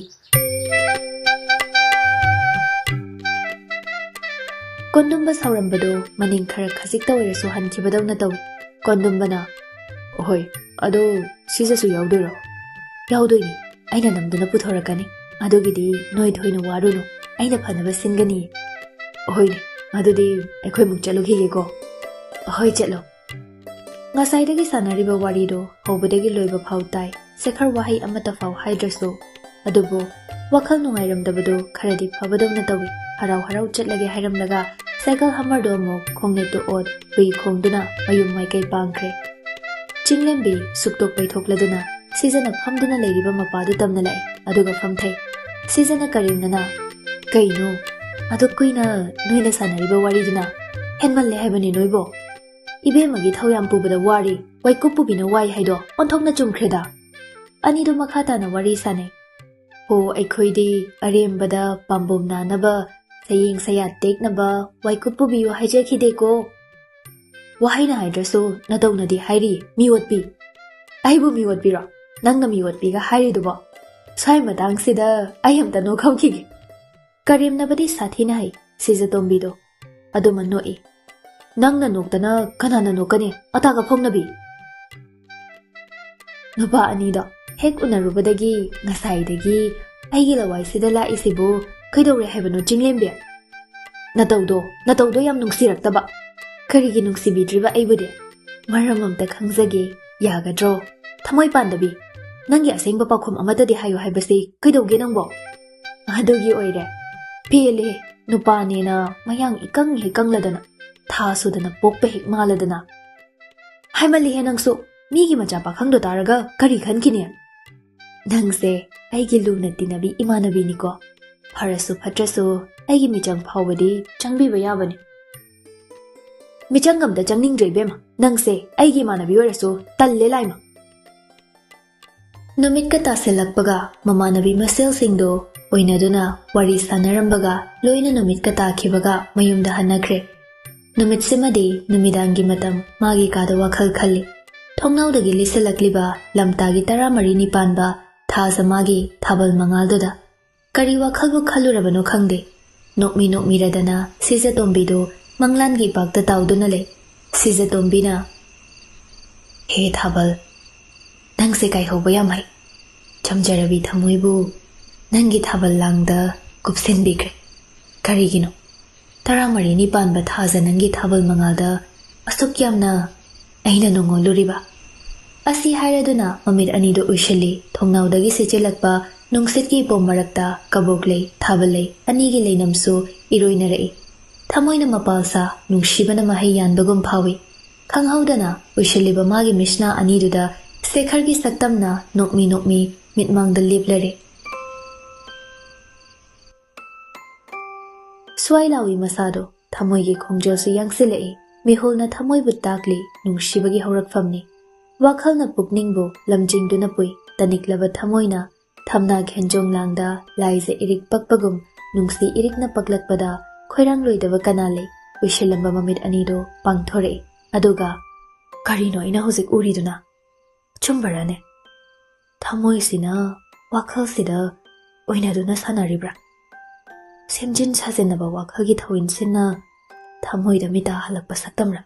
ꯀꯣꯟꯗꯨꯝꯕ ꯁꯥꯎꯔꯝꯕꯗꯣ ꯃꯅꯤꯡ ꯈꯔ ꯈꯖꯤꯛꯇ ꯑꯣꯏꯔꯁꯨ ꯍꯟꯈꯤꯕꯗꯧꯅ ꯇꯧꯏ꯫ ꯀꯣꯟꯗꯨꯝꯕꯅ, "ꯍꯣꯏ, ꯑꯗꯣ ꯁꯤꯖꯁꯨ ꯌꯥꯎꯗꯣꯏꯔꯣ?" "ꯌꯥꯎꯗꯣꯏꯅꯤ꯫ ꯑꯩꯅ ꯅꯝꯗꯨꯅ ꯄꯨꯊꯣꯔꯛꯀꯅꯤ꯫ ꯑꯗꯨꯒꯤꯗꯤ ꯅꯣꯏ ꯊꯣꯏꯅ ꯋꯥꯔꯨꯅꯨ꯫ ꯑꯩꯅ ꯐꯅꯕ ꯁꯤꯟꯒꯅꯤ꯫" "ꯍꯣꯏꯅꯦ, ꯑꯗꯨꯗꯤ ꯑꯩꯈꯣꯏꯃꯨꯛ ꯆꯠꯂꯨꯈꯤꯒꯦꯀꯣ꯫" "ꯍꯣꯏ, ꯆꯠꯂꯣ꯫" ꯉꯁꯥꯏꯗꯒꯤ ꯁꯥꯟꯅꯔꯤꯕ ꯋꯥꯔꯤꯗꯣ ꯍꯧꯕꯗꯒꯤ ꯂꯣꯏꯕ ꯐꯥꯎ ꯇꯥꯏ꯫ ꯁꯦꯈꯔ ꯋꯥꯍꯩ ꯑꯃꯠꯇ ꯐꯥꯎ ꯍꯥꯏꯗ꯭ꯔꯁꯨ꯫ ꯑꯗꯨꯕꯨ ꯋꯥꯈꯜ ꯅꯨꯡꯉꯥꯏꯔꯝꯗꯕꯗꯨ ꯈꯔꯗꯤ ꯐꯕꯗꯧꯅ ꯇꯧꯏ꯫ ꯍꯔꯥꯎ ꯍꯔꯥꯎ ꯆꯠꯂꯒꯦ ꯍꯥꯏꯔꯝꯂꯒ ꯁꯥꯏꯀꯜ ꯍꯝꯃꯔꯗꯨ ꯑꯃꯨꯛ ꯈꯣꯡꯅꯦꯠꯇꯨ ꯑꯣꯠ ꯍꯨꯏ ꯈꯣꯡꯗꯨꯅ ꯃꯌꯨꯝ ꯃꯥꯏꯀꯩ ꯄꯥꯡꯈ꯭ꯔꯦ꯫ ꯆꯤꯡꯂꯦꯝꯕꯤ ꯁꯨꯛꯇꯣꯛ ꯄꯩꯊꯣꯛꯂꯗꯨꯅ ꯁꯤꯖꯅ ꯐꯝꯗꯨꯅ ꯂꯩꯔꯤꯕ ꯃꯄꯥꯗꯨ ꯇꯝꯅ ꯂꯥꯛꯏ, ꯑꯗꯨꯒ ꯐꯝꯊꯩ꯫ ꯁꯤꯖꯅ ꯀꯔꯦꯝꯅꯅ, "ꯀꯩꯅꯣ ꯑꯗꯨꯛ ꯀꯨꯏꯅ ꯅꯣꯏꯅ ꯁꯥꯟꯅꯔꯤꯕ ꯋꯥꯔꯤꯗꯨꯅ? ꯍꯦꯟꯃꯜꯂꯦ ꯍꯥꯏꯕꯅꯤ ꯅꯣꯏꯕꯣ꯫ ꯏꯕꯦꯝꯃꯒꯤ ꯊꯧ ꯌꯥꯝ ꯄꯨꯕꯗ ꯋꯥꯔꯤ, ꯋꯥꯏꯀꯨꯞ ꯄꯨꯕꯤꯅ ꯋꯥꯏ ꯍꯥꯏꯗꯣ ꯑꯣꯟꯊꯣꯛꯅ ꯆꯨꯝꯈ꯭ꯔꯦꯗ꯫" ꯑꯅꯤꯗꯨ ꯃꯈꯥ ꯇꯥꯅ ꯋꯥꯔꯤ ꯁꯥꯟꯅꯩ꯫ "ꯍꯣ, ꯑꯩꯈꯣꯏꯗꯤ ꯑꯔꯦꯝꯕꯗ ꯄꯥꯝꯕꯣꯝ ꯅꯥꯅꯕ, ꯁꯌꯦꯡ ꯁꯌꯥꯠ ꯇꯦꯛꯅꯕ ꯋꯥꯏꯀꯨꯞ ꯄꯨꯕꯤꯌꯨ ꯍꯥꯏꯖꯈꯤꯗꯦꯀꯣ꯫" "ꯋꯥꯍꯩꯅ ꯍꯥꯏꯗ꯭ꯔꯁꯨ ꯅꯇꯧꯅꯗꯤ ꯍꯥꯏꯔꯤ, ꯃꯤ ꯑꯣꯠꯄꯤ꯫" "ꯑꯩꯕꯨ ꯃꯤ ꯑꯣꯠꯄꯤꯔꯣ? ꯅꯪꯅ ꯃꯤ ꯑꯣꯠꯄꯤꯒ ꯍꯥꯏꯔꯤꯗꯨꯕꯣ? ꯁ꯭ꯋꯥꯏ ꯃꯇꯥꯡꯁꯤꯗ ꯑꯩ ꯑꯝꯇ ꯅꯣꯛꯍꯧꯈꯤꯒꯦ꯫" ꯀꯔꯦꯝꯅꯕꯗꯤ ꯁꯥꯊꯤꯅ ꯍꯩ ꯁꯤꯖꯇꯣꯝꯕꯤꯗꯣ꯫ ꯑꯗꯨꯃ ꯅꯣꯛꯏ꯫ "ꯅꯪꯅ ꯅꯣꯛꯇꯅ ꯀꯅꯥꯅ ꯅꯣꯛꯀꯅꯤ? ꯑꯇꯥꯒ ꯐꯣꯡꯅꯕꯤ!" ꯅꯨꯄꯥ ꯑꯅꯤꯗꯣ ꯍꯦꯛ ꯎꯅꯔꯨꯕꯗꯒꯤ ꯉꯁꯥꯏꯗꯒꯤ ꯑꯩꯒꯤ ꯂꯋꯥꯏꯁꯤꯗ ꯂꯥꯛꯏꯁꯤꯕꯨ ꯀꯩꯗꯧꯔꯦ ꯍꯥꯏꯕꯅꯣ, ꯆꯤꯡꯂꯦꯝꯕꯤ? ꯅꯇꯧꯗꯣ, ꯅꯇꯧꯗꯣ ꯌꯥꯝ ꯅꯨꯡꯁꯤꯔꯛꯇꯕ꯫ ꯀꯔꯤꯒꯤ ꯅꯨꯡꯁꯤꯕꯤꯗ꯭ꯔꯤꯕ ꯑꯩꯕꯨꯗꯤ? ꯃꯔꯝ ꯑꯝꯇ ꯈꯪꯖꯒꯦ, ꯌꯥꯒꯗ꯭ꯔꯣ? ꯊꯃꯣꯏ ꯄꯥꯟꯗꯕꯤ, ꯅꯪꯒꯤ ꯑꯁꯦꯡꯕ ꯄꯥꯎꯈꯨꯝ ꯑꯃꯠꯇꯗꯤ ꯍꯥꯏꯌꯨ ꯍꯥꯏꯕꯁꯤ ꯀꯩꯗꯧꯒꯦ ꯅꯪꯕꯣ? ꯑꯗꯨꯒꯤ ꯑꯣꯏꯔꯦ꯫ ꯄꯦꯜꯂꯦ, ꯅꯨꯄꯥꯅꯦꯅ ꯃꯌꯥꯡ ꯏꯀꯪ ꯍꯦꯛ ꯀꯪꯂꯗꯅ, ꯊꯥ ꯁꯨꯗꯅ ꯄꯣꯛꯄ ꯍꯦꯛ ꯃꯥꯜꯂꯗꯅ꯫ ꯍꯥꯏꯃꯜꯂꯤꯍꯦ ꯅꯪꯁꯨ, ꯃꯤꯒꯤ ꯃꯆꯥ ꯄꯥꯈꯪꯗꯣ ꯇꯥꯔꯒ ꯀꯔꯤ ꯈꯟꯈꯤꯅꯤ? ꯅꯪꯁꯦ ꯑꯩꯒꯤ ꯂꯨꯅ ꯇꯤꯟꯅꯕꯤ ꯏꯃꯥꯟꯅꯕꯤꯅꯤꯀꯣ꯫ ꯐꯔꯁꯨ ꯐꯠꯇ꯭ꯔꯁꯨ ꯑꯩꯒꯤ ꯃꯤꯆꯪ ꯐꯥꯎꯕꯗꯤ ꯆꯪꯕꯤꯕ ꯌꯥꯕꯅꯤ꯫ ꯃꯤꯆꯪ ꯑꯝꯇ ꯆꯪꯅꯤꯡꯗ꯭ꯔꯦ ꯏꯕꯦꯝꯃ, ꯅꯪꯁꯦ ꯑꯩꯒꯤ ꯏꯃꯥꯟꯅꯕꯤ ꯑꯣꯏꯔꯁꯨ ꯇꯜꯂꯦ ꯂꯥꯏꯃ꯫ ꯅꯨꯃꯤꯠꯀ ꯇꯥꯁꯤꯜꯂꯛꯄꯒ ꯃꯃꯥꯟꯅꯕꯤ ꯃꯁꯦꯜꯁꯤꯡꯗꯣ ꯑꯣꯏꯅꯗꯨꯅ ꯋꯥꯔꯤ ꯁꯥꯟꯅꯔꯝꯕꯒ ꯂꯣꯏꯅ ꯅꯨꯃꯤꯠꯀ ꯇꯥꯈꯤꯕꯒ ꯃꯌꯨꯝꯗ ꯍꯟꯅꯈ꯭ꯔꯦ꯫ ꯅꯨꯃꯤꯠꯁꯤꯃꯗꯤ ꯅꯨꯃꯤꯗꯥꯡꯒꯤ ꯃꯇꯝ ꯃꯥꯒꯤ ꯀꯥꯗ ꯋꯥꯈꯜ ꯈꯜꯂꯤ꯫ ꯊꯣꯡꯅꯥꯎꯗꯒꯤ ꯂꯤꯁꯤꯜꯂꯛꯂꯤꯕ ꯂꯝꯇꯥꯒꯤ ꯇꯔꯥꯃꯔꯤꯅꯤ ꯄꯥꯟꯕ ꯊꯥꯖ ꯃꯥꯒꯤ ꯊꯥꯕꯜ ꯃꯉꯥꯜꯗꯨꯗ꯫ ꯀꯔꯤ ꯋꯥꯈꯜꯕꯨ ꯈꯜꯂꯨꯔꯕꯅꯣ ꯈꯪꯗꯦ꯫ ꯅꯣꯛꯃꯤ ꯅꯣꯛꯃꯤꯔꯗꯅ ꯁꯤꯖꯇꯣꯝꯕꯤꯗꯨ ꯃꯪꯂꯥꯟꯒꯤ ꯏꯄꯥꯛꯇ ꯇꯥꯎꯗꯨꯅ ꯂꯩ꯫ ꯁꯤꯖꯇꯣꯝꯕꯤꯅ, "ꯍꯦ ꯊꯥꯕꯜ, ꯅꯪꯁꯦ ꯀꯥꯏꯍꯧꯕ ꯌꯥꯝ ꯍꯩ꯫ ꯆꯝꯖꯔꯕꯤ ꯊꯃꯣꯏꯕꯨ ꯅꯪꯒꯤ ꯊꯥꯕꯜ ꯂꯥꯡꯗ ꯀꯨꯞꯁꯤꯟꯕꯤꯈ꯭ꯔꯦ꯫ ꯀꯔꯤꯒꯤꯅꯣ? ꯇꯔꯥꯃꯔꯤꯅꯤ ꯄꯥꯟꯕ ꯊꯥꯖ ꯅꯪꯒꯤ ꯊꯥꯕꯜ ꯃꯉꯥꯜꯗ ꯑꯁꯨꯛ ꯌꯥꯝꯅ ꯑꯩꯅ ꯅꯨꯡꯉꯣꯜꯂꯨꯔꯤꯕ?" ꯑꯁꯤ ꯍꯥꯏꯔꯗꯨꯅ ꯃꯃꯤꯠ ꯑꯅꯤꯗꯨ ꯎꯏꯁꯤꯜꯂꯤ꯫ ꯊꯣꯡꯅꯥꯎꯗꯒꯤ ꯁꯤꯠꯆꯤꯜꯂꯛꯄ ꯅꯨꯡꯁꯤꯠꯀꯤ ꯏꯄꯣꯝ ꯃꯔꯛꯇ ꯀꯕꯣꯛ ꯂꯩ, ꯊꯥꯕꯜ ꯂꯩ ꯑꯅꯤꯒꯤ ꯂꯩꯅꯝꯁꯨ ꯏꯔꯣꯏꯅꯔꯛꯏ꯫ ꯊꯃꯣꯏꯅ ꯃꯄꯥꯜ ꯁꯥ, ꯅꯨꯡꯁꯤꯕꯅ ꯃꯍꯩ ꯌꯥꯟꯕꯒꯨꯝ ꯐꯥꯎꯏ꯫ ꯈꯪꯍꯧꯗꯅ ꯎꯏꯁꯤꯜꯂꯤꯕ ꯃꯥꯒꯤ ꯃꯤꯠꯁꯅꯥ ꯑꯅꯤꯗꯨꯗ ꯁꯦꯈꯔꯒꯤ ꯁꯛꯇꯝꯅ ꯅꯣꯛꯃꯤ ꯅꯣꯛꯃꯤ ꯃꯤꯠꯃꯥꯡꯗ ꯂꯦꯞꯂꯔꯦ꯫ ꯁ꯭ꯋꯥꯏ ꯂꯥꯎꯏ ꯃꯁꯥꯗꯣ, ꯊꯃꯣꯏꯒꯤ ꯈꯣꯡꯖꯦꯜꯁꯨ ꯌꯥꯡꯁꯤꯜꯂꯛꯏ꯫ ꯃꯤꯍꯨꯜꯅ ꯊꯃꯣꯏꯕꯨ ꯇꯥꯛꯂꯤ, ꯅꯨꯡꯁꯤꯕꯒꯤ ꯍꯧꯔꯛꯐꯝꯅꯤ꯫ ꯋꯥꯈꯜꯅ ꯄꯨꯛꯅꯤꯡꯕꯨ ꯂꯝꯖꯤꯡꯗꯨꯅ ꯄꯨꯏ꯫ ꯇꯅꯤꯛꯂꯕ ꯊꯃꯣꯏꯅ ꯊꯝꯅꯥ ꯈꯦꯟꯖꯣꯡ ꯂꯥꯡꯗ ꯂꯥꯏꯖ ꯏꯔꯤꯛ ꯄꯛꯄꯒꯨꯝ ꯅꯨꯡꯁꯤ ꯏꯔꯤꯛꯅ ꯄꯛꯂꯛꯄꯗ ꯈꯣꯏꯔꯥꯡꯂꯣꯏꯗꯕ ꯀꯅꯥ ꯂꯩ? ꯎꯏꯁꯤꯜꯂꯝꯕ ꯃꯃꯤꯠ ꯑꯅꯤꯗꯨ ꯄꯥꯡꯊꯣꯔꯛꯏ꯫ ꯑꯗꯨꯒ, "ꯀꯔꯤꯅꯣ ꯑꯩꯅ ꯍꯧꯖꯤꯛ ꯎꯔꯤꯗꯨꯅ? ꯑꯆꯨꯝꯕꯔꯅꯦ? ꯊꯃꯣꯏꯁꯤꯅ ꯋꯥꯈꯜꯁꯤꯗ ꯑꯣꯏꯅꯗꯨꯅ ꯁꯥꯟꯅꯔꯤꯕ꯭ꯔꯥ? ꯁꯦꯝꯖꯤꯟ ꯁꯥꯖꯤꯟꯅꯕ ꯋꯥꯈꯜꯒꯤ ꯊꯧꯏꯟꯁꯤꯅ ꯊꯃꯣꯏꯗ ꯃꯤꯇꯥ ꯍꯜꯂꯛꯄ ꯁꯛꯇꯝꯔꯥ?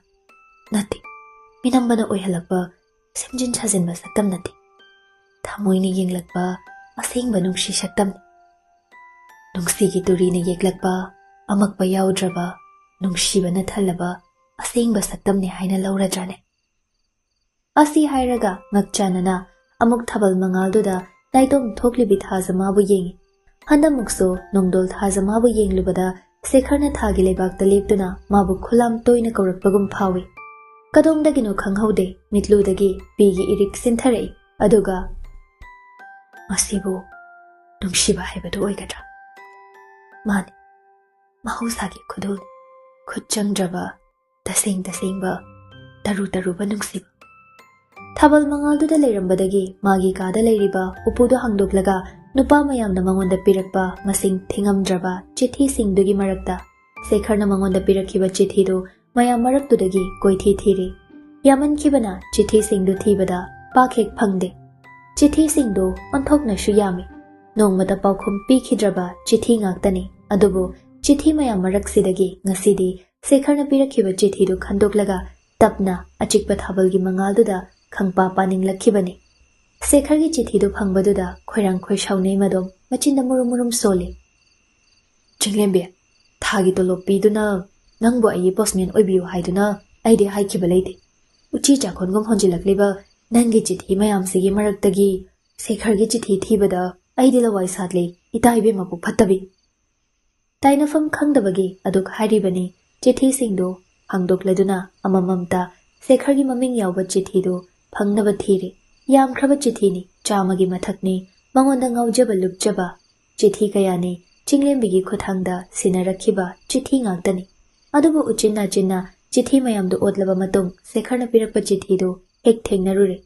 ꯅꯠꯇꯦ, ꯃꯤꯅꯝꯕꯅ ꯑꯣꯏꯍꯜꯂꯛꯄ ꯁꯦꯝꯖꯤꯟ ꯁꯥꯖꯤꯟꯕ ꯁꯛꯇꯝ ꯅꯠꯇꯦ꯫ ꯊꯃꯣꯏꯅ ꯌꯦꯡꯂꯛꯄ ꯑꯁꯦꯡꯕ ꯅꯨꯡꯁꯤ ꯁꯛꯇꯝꯅꯤ꯫ ꯅꯨꯡꯁꯤꯒꯤ ꯇꯨꯔꯤꯅ ꯌꯦꯛꯂꯛꯄ ꯑꯃꯛꯄ ꯌꯥꯎꯗ꯭ꯔꯕ, ꯅꯨꯡꯁꯤꯕꯅ ꯊꯜꯂꯕ ꯑꯁꯦꯡꯕ ꯁꯛꯇꯝꯅꯤ ꯍꯥꯏꯅ ꯂꯧꯔꯗ꯭ꯔꯥꯅꯦ?" ꯑꯁꯤ ꯍꯥꯏꯔꯒ ꯉꯛꯆꯥꯟꯅꯅ ꯑꯃꯨꯛ ꯊꯥꯕꯜ ꯃꯉꯥꯜꯗꯨꯗ ꯅꯥꯏꯇꯣꯝ ꯊꯣꯛꯂꯤꯕꯤ ꯊꯥꯖꯃꯥꯕꯨ ꯌꯦꯡꯏ꯫ ꯍꯟꯗꯛꯃꯨꯛꯁꯨ ꯅꯣꯡꯗꯣꯜ ꯊꯥꯖꯃꯥꯕꯨ ꯌꯦꯡꯂꯨꯕꯗ ꯁꯦꯈꯔꯅ ꯊꯥꯒꯤ ꯂꯩꯕꯥꯛꯇ ꯂꯦꯞꯇꯨꯅ ꯃꯥꯕꯨ ꯈꯨꯂꯥꯝ ꯇꯣꯏꯅ ꯀꯧꯔꯛꯄꯒꯨꯝ ꯐꯥꯎꯏ꯫ ꯀꯗꯣꯝꯗꯒꯤꯅꯣ ꯈꯪꯍꯧꯗꯦ, ꯃꯤꯠꯂꯨꯗꯒꯤ ꯄꯤꯒꯤ ꯏꯔꯤꯛ ꯆꯤꯟꯊꯔꯛꯏ꯫ ꯑꯗꯨꯒ, "ꯃꯁꯤꯕꯨ ꯅꯨꯡꯁꯤꯕ ꯍꯥꯏꯕꯗꯨ ꯑꯣꯏꯒꯗ꯭ꯔꯥ?" ꯃꯥꯅꯤ, ꯃꯍꯧꯁꯥꯒꯤ ꯈꯨꯗꯣꯜꯅꯤ꯫ ꯈꯨꯠ ꯆꯪꯗ꯭ꯔꯕ, ꯇꯁꯦꯡ ꯇꯁꯦꯡꯕ, ꯇꯔꯨ ꯇꯔꯨꯕ ꯅꯨꯡꯁꯤꯕ꯫ ꯊꯥꯕꯜ ꯃꯉꯥꯜꯗꯨꯗ ꯂꯩꯔꯝꯕꯗꯒꯤ ꯃꯥꯒꯤ ꯀꯥꯗ ꯂꯩꯔꯤꯕ ꯎꯄꯨꯗꯨ ꯍꯥꯡꯗꯣꯛꯂꯒ ꯅꯨꯄꯥ ꯃꯌꯥꯝꯅ ꯃꯉꯣꯟꯗ ꯄꯤꯔꯛꯄ ꯃꯁꯤꯡ ꯊꯤꯉꯝꯗ꯭ꯔꯕ ꯆꯤꯊꯤꯁꯤꯡꯗꯨꯒꯤ ꯃꯔꯛꯇ ꯁꯦꯈꯔꯅ ꯃꯉꯣꯟꯗ ꯄꯤꯔꯛꯈꯤꯕ ꯆꯤꯊꯤꯗꯨ ꯃꯌꯥꯝ ꯃꯔꯛꯇꯨꯗꯒꯤ ꯀꯣꯏꯊꯤ ꯊꯤꯔꯤ꯫ ꯌꯥꯝꯃꯟꯈꯤꯕꯅ ꯆꯤꯊꯤꯁꯤꯡꯗꯨ ꯊꯤꯕꯗ ꯄꯥꯛ ꯍꯦꯛ ꯐꯪꯗꯦ꯫ ꯆꯤꯊꯤꯁꯤꯡꯗꯨ ꯑꯣꯟꯊꯣꯛꯅꯁꯨ ꯌꯥꯝꯃꯤ꯫ ꯅꯣꯡꯃꯇ ꯄꯥꯎꯈꯨꯝ ꯄꯤꯈꯤꯗ꯭ꯔꯕ ꯆꯤꯊꯤ ꯉꯥꯛꯇꯅꯤ꯫ ꯑꯗꯨꯕꯨ ꯆꯤꯊꯤ ꯃꯌꯥꯝ ꯃꯔꯛꯁꯤꯗꯒꯤ ꯉꯁꯤꯗꯤ ꯁꯦꯈꯔꯅ ꯄꯤꯔꯛꯈꯤꯕ ꯆꯤꯊꯤꯗꯨ ꯈꯟꯗꯣꯛꯂꯒ ꯇꯞꯅ ꯑꯆꯤꯛꯄ ꯊꯥꯕꯜꯒꯤ ꯃꯉꯥꯜꯗꯨꯗ ꯈꯪꯄꯥ ꯄꯥꯅꯤꯡꯂꯛꯈꯤꯕꯅꯤ꯫ ꯁꯦꯈꯔꯒꯤ ꯆꯤꯊꯤꯗꯨ ꯐꯪꯕꯗꯨꯗ ꯈꯣꯏꯔꯥꯡ ꯈꯣꯏꯁꯥꯎꯅꯩ ꯃꯗꯣꯝ ꯃꯆꯤꯟꯗ ꯃꯨꯔꯨꯝ ꯃꯨꯔꯨꯝ ꯁꯣꯜꯂꯤ꯫ "ꯆꯤꯡꯂꯦꯝꯕꯤ, ꯊꯥꯒꯤ ꯇꯣꯂꯣꯞ ꯄꯤꯗꯨꯅ ꯅꯪꯕꯨ ꯑꯩꯒꯤ ꯄꯣꯁꯃꯦꯟ ꯑꯣꯏꯕꯤꯌꯨ ꯍꯥꯏꯗꯨꯅ ꯑꯩꯗꯤ ꯍꯥꯏꯈꯤꯕ ꯂꯩꯇꯦ꯫ ꯎꯆꯤ ꯆꯥꯈꯣꯟꯒꯨꯝ ꯍꯣꯟꯖꯤꯜꯂꯛꯂꯤꯕ ꯅꯪꯒꯤ ꯆꯤꯊꯤ ꯃꯌꯥꯝꯁꯤꯒꯤ ꯃꯔꯛꯇꯒꯤ ꯁꯦꯈꯔꯒꯤ ꯆꯤꯊꯤ ꯊꯤꯕꯗ ꯑꯩꯗꯤ ꯂꯋꯥꯏ ꯁꯥꯠꯂꯦ, ꯏꯇꯥ ꯏꯕꯦꯝꯃ ꯄꯨꯛ ꯐꯠꯇꯕꯤ!" ꯇꯥꯏꯅꯐꯝ ꯈꯪꯗꯕꯒꯤ ꯑꯗꯨꯛ ꯍꯥꯏꯔꯤꯕꯅꯤ꯫ ꯆꯤꯊꯤꯁꯤꯡꯗꯨ ꯍꯥꯡꯗꯣꯛꯂꯗꯨꯅ ꯑꯃꯃꯝꯇ ꯁꯦꯈꯔꯒꯤ ꯃꯃꯤꯡ ꯌꯥꯎꯕ ꯆꯤꯊꯤꯗꯨ ꯐꯪꯅꯕ ꯊꯤꯔꯤ꯫ ꯌꯥꯝꯈ꯭ꯔꯕ ꯆꯤꯊꯤꯅꯤ, ꯆꯥꯝꯃꯒꯤ ꯃꯊꯛꯅꯤ꯫ ꯃꯉꯣꯟꯗ ꯉꯥꯎꯖꯕ ꯂꯨꯞꯆꯕ ꯆꯤꯊꯤ ꯀꯌꯥꯅꯤ꯫ ꯆꯤꯡꯂꯦꯝꯕꯤꯒꯤ ꯈꯨꯠꯊꯥꯡꯗ ꯁꯤꯟꯅꯔꯛꯈꯤꯕ ꯆꯤꯊꯤ ꯉꯥꯛꯇꯅꯤ꯫ ꯑꯗꯨꯕꯨ ꯎꯆꯤꯟ ꯅꯥꯆꯤꯟꯅ ꯆꯤꯊꯤ ꯃꯌꯥꯝꯗꯨ ꯑꯣꯠꯂꯕ ꯃꯇꯨꯡ ꯁꯦꯈꯔꯅ ꯄꯤꯔꯛꯄ ꯆꯤꯊꯤꯗꯨ ꯍꯦꯛ ꯊꯦꯡꯅꯔꯨꯔꯦ꯫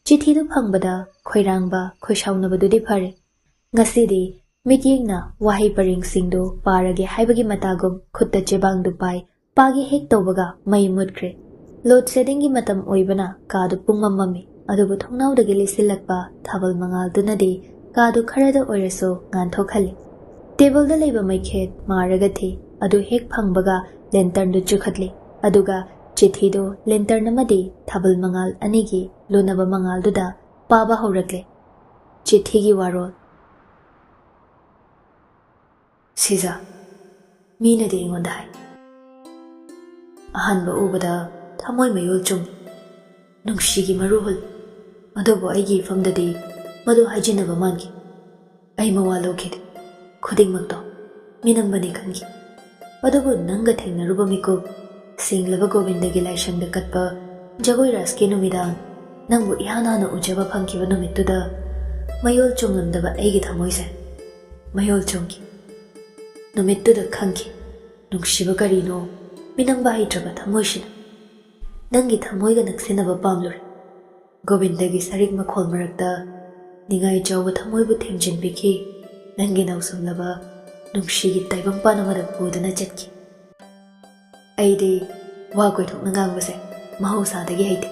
ꯆꯤꯊꯤꯗꯨ ꯐꯪꯕꯗ ꯈꯣꯏꯔꯥꯡꯕ, ꯈꯣꯏꯁꯥꯎꯅꯕꯗꯨꯗꯤ ꯐꯔꯦ꯫ ꯉꯁꯤꯗꯤ ꯃꯤꯠꯌꯦꯡꯅ ꯋꯥꯍꯩ ꯄꯔꯦꯡꯁꯤꯡꯗꯨ ꯄꯥꯔꯒꯦ ꯍꯥꯏꯕꯒꯤ ꯃꯇꯥꯒꯨꯝ ꯈꯨꯠꯇ ꯆꯦꯕꯥꯡꯗꯨ ꯄꯥꯏ꯫ ꯄꯥꯒꯦ ꯍꯦꯛ ꯇꯧꯕꯒ ꯃꯩ ꯃꯨꯠꯈ꯭ꯔꯦ꯫ ꯂꯣꯗ ꯁꯦꯗꯤꯡꯒꯤ ꯃꯇꯝ ꯑꯣꯏꯕꯅ ꯀꯥꯗꯨ ꯄꯨꯡꯃꯝ ꯃꯝꯃꯤ꯫ ꯑꯗꯨꯕꯨ ꯊꯣꯡꯅꯥꯎꯗꯒꯤ ꯂꯤꯠꯁꯤꯜꯂꯛꯄ ꯊꯥꯕꯜ ꯃꯉꯥꯜꯗꯨꯅꯗꯤ ꯀꯥꯗꯨ ꯈꯔꯗ ꯑꯣꯏꯔꯁꯨ ꯉꯥꯟꯊꯣꯛꯍꯜꯂꯤ꯫ ꯇꯦꯕꯜꯗ ꯂꯩꯕ ꯃꯩꯈꯦꯠ ꯃꯥꯔꯒ ꯊꯤ꯫ ꯑꯗꯨ ꯍꯦꯛ ꯐꯪꯕꯒ ꯂꯦꯟꯇꯔꯟꯗꯨ ꯆꯨꯈꯠꯂꯤ꯫ ꯑꯗꯨꯒ ꯆꯤꯊꯤꯗꯨ ꯂꯦꯟꯇꯔꯟ ꯑꯃꯗꯤ ꯊꯥꯕꯜ ꯃꯉꯥꯜ ꯑꯅꯤꯒꯤ ꯂꯨꯅꯕ ꯃꯉꯥꯜꯗꯨꯗ ꯄꯥꯕ ꯍꯧꯔꯛꯂꯦ꯫ ꯆꯤꯊꯤꯒꯤ ꯋꯥꯔꯣꯜ꯫ ꯁꯤꯖ, ꯃꯤꯅꯗꯤ ꯑꯩꯉꯣꯟꯗ ꯍꯥꯏ, "ꯑꯍꯥꯟꯕ ꯎꯕꯗ ꯊꯃꯣꯏ ꯃꯌꯣꯜ ꯆꯨꯝꯃꯤ, ꯅꯨꯡꯁꯤꯒꯤ ꯃꯔꯨ ꯍꯨꯜ꯫ ꯑꯗꯨꯕꯨ ꯑꯩꯒꯤ ꯏꯐꯝꯗꯗꯤ ꯃꯗꯨ ꯍꯥꯏꯖꯤꯟꯅꯕ ꯃꯥꯟꯈꯤ꯫ ꯑꯩ ꯃꯋꯥ ꯂꯧꯈꯤꯗꯦ꯫ ꯈꯨꯗꯤꯡꯃꯛꯇꯣ ꯃꯤꯅꯝꯕꯅꯤ ꯈꯟꯈꯤ꯫ ꯑꯗꯨꯕꯨ ꯅꯪꯒ ꯊꯦꯡꯅꯔꯨꯕ ꯃꯤꯀꯨꯞ, ꯁꯦꯡꯂꯕ ꯒꯣꯕꯤꯟꯗꯒꯤ ꯂꯥꯏꯁꯪꯗ ꯀꯠꯄ ꯖꯒꯣꯏ ꯔꯥꯁꯀꯤ ꯅꯨꯃꯤꯗꯥꯡ, ꯅꯪꯕꯨ ꯏꯍꯥꯟ ꯍꯥꯟꯅ ꯎꯖꯕ ꯐꯪꯈꯤꯕ ꯅꯨꯃꯤꯠꯇꯨꯗ ꯃꯌꯣꯜ ꯆꯣꯡꯂꯝꯗꯕ ꯑꯩꯒꯤ ꯊꯃꯣꯏꯁꯦ ꯃꯌꯣꯜ ꯆꯣꯡꯈꯤ꯫ ꯅꯨꯃꯤꯠꯇꯨꯗ ꯈꯪꯈꯤ, ꯅꯨꯡꯁꯤꯕ ꯀꯔꯤꯅꯣ, ꯃꯤꯅꯝꯕ ꯍꯩꯇ꯭ꯔꯕ ꯊꯃꯣꯏꯁꯤꯅ꯫ ꯅꯪꯒꯤ ꯊꯃꯣꯏꯒ ꯅꯛꯁꯤꯟꯅꯕ ꯄꯥꯝꯂꯨꯔꯦ꯫ ꯒꯣꯕꯤꯟꯗꯒꯤ ꯁꯔꯤꯛ ꯃꯈꯣꯜ ꯃꯔꯛꯇ ꯅꯤꯡꯉꯥꯏ ꯆꯥꯎꯕ ꯊꯃꯣꯏꯕꯨ ꯊꯦꯝꯖꯤꯟꯕꯤꯈꯤ꯫ ꯅꯪꯒꯤ ꯅꯧꯁꯨꯝꯂꯕ ꯅꯨꯡꯁꯤꯒꯤ ꯇꯥꯏꯕꯪꯄꯥꯟ ꯑꯃꯗ ꯄꯨꯗꯨꯅ ꯆꯠꯈꯤ꯫ ꯑꯩꯗꯤ ꯋꯥ ꯀꯣꯏꯊꯣꯛꯅ ꯉꯥꯡꯕꯁꯦ ꯃꯍꯧꯁꯥꯗꯒꯤ ꯍꯩꯇꯦ꯫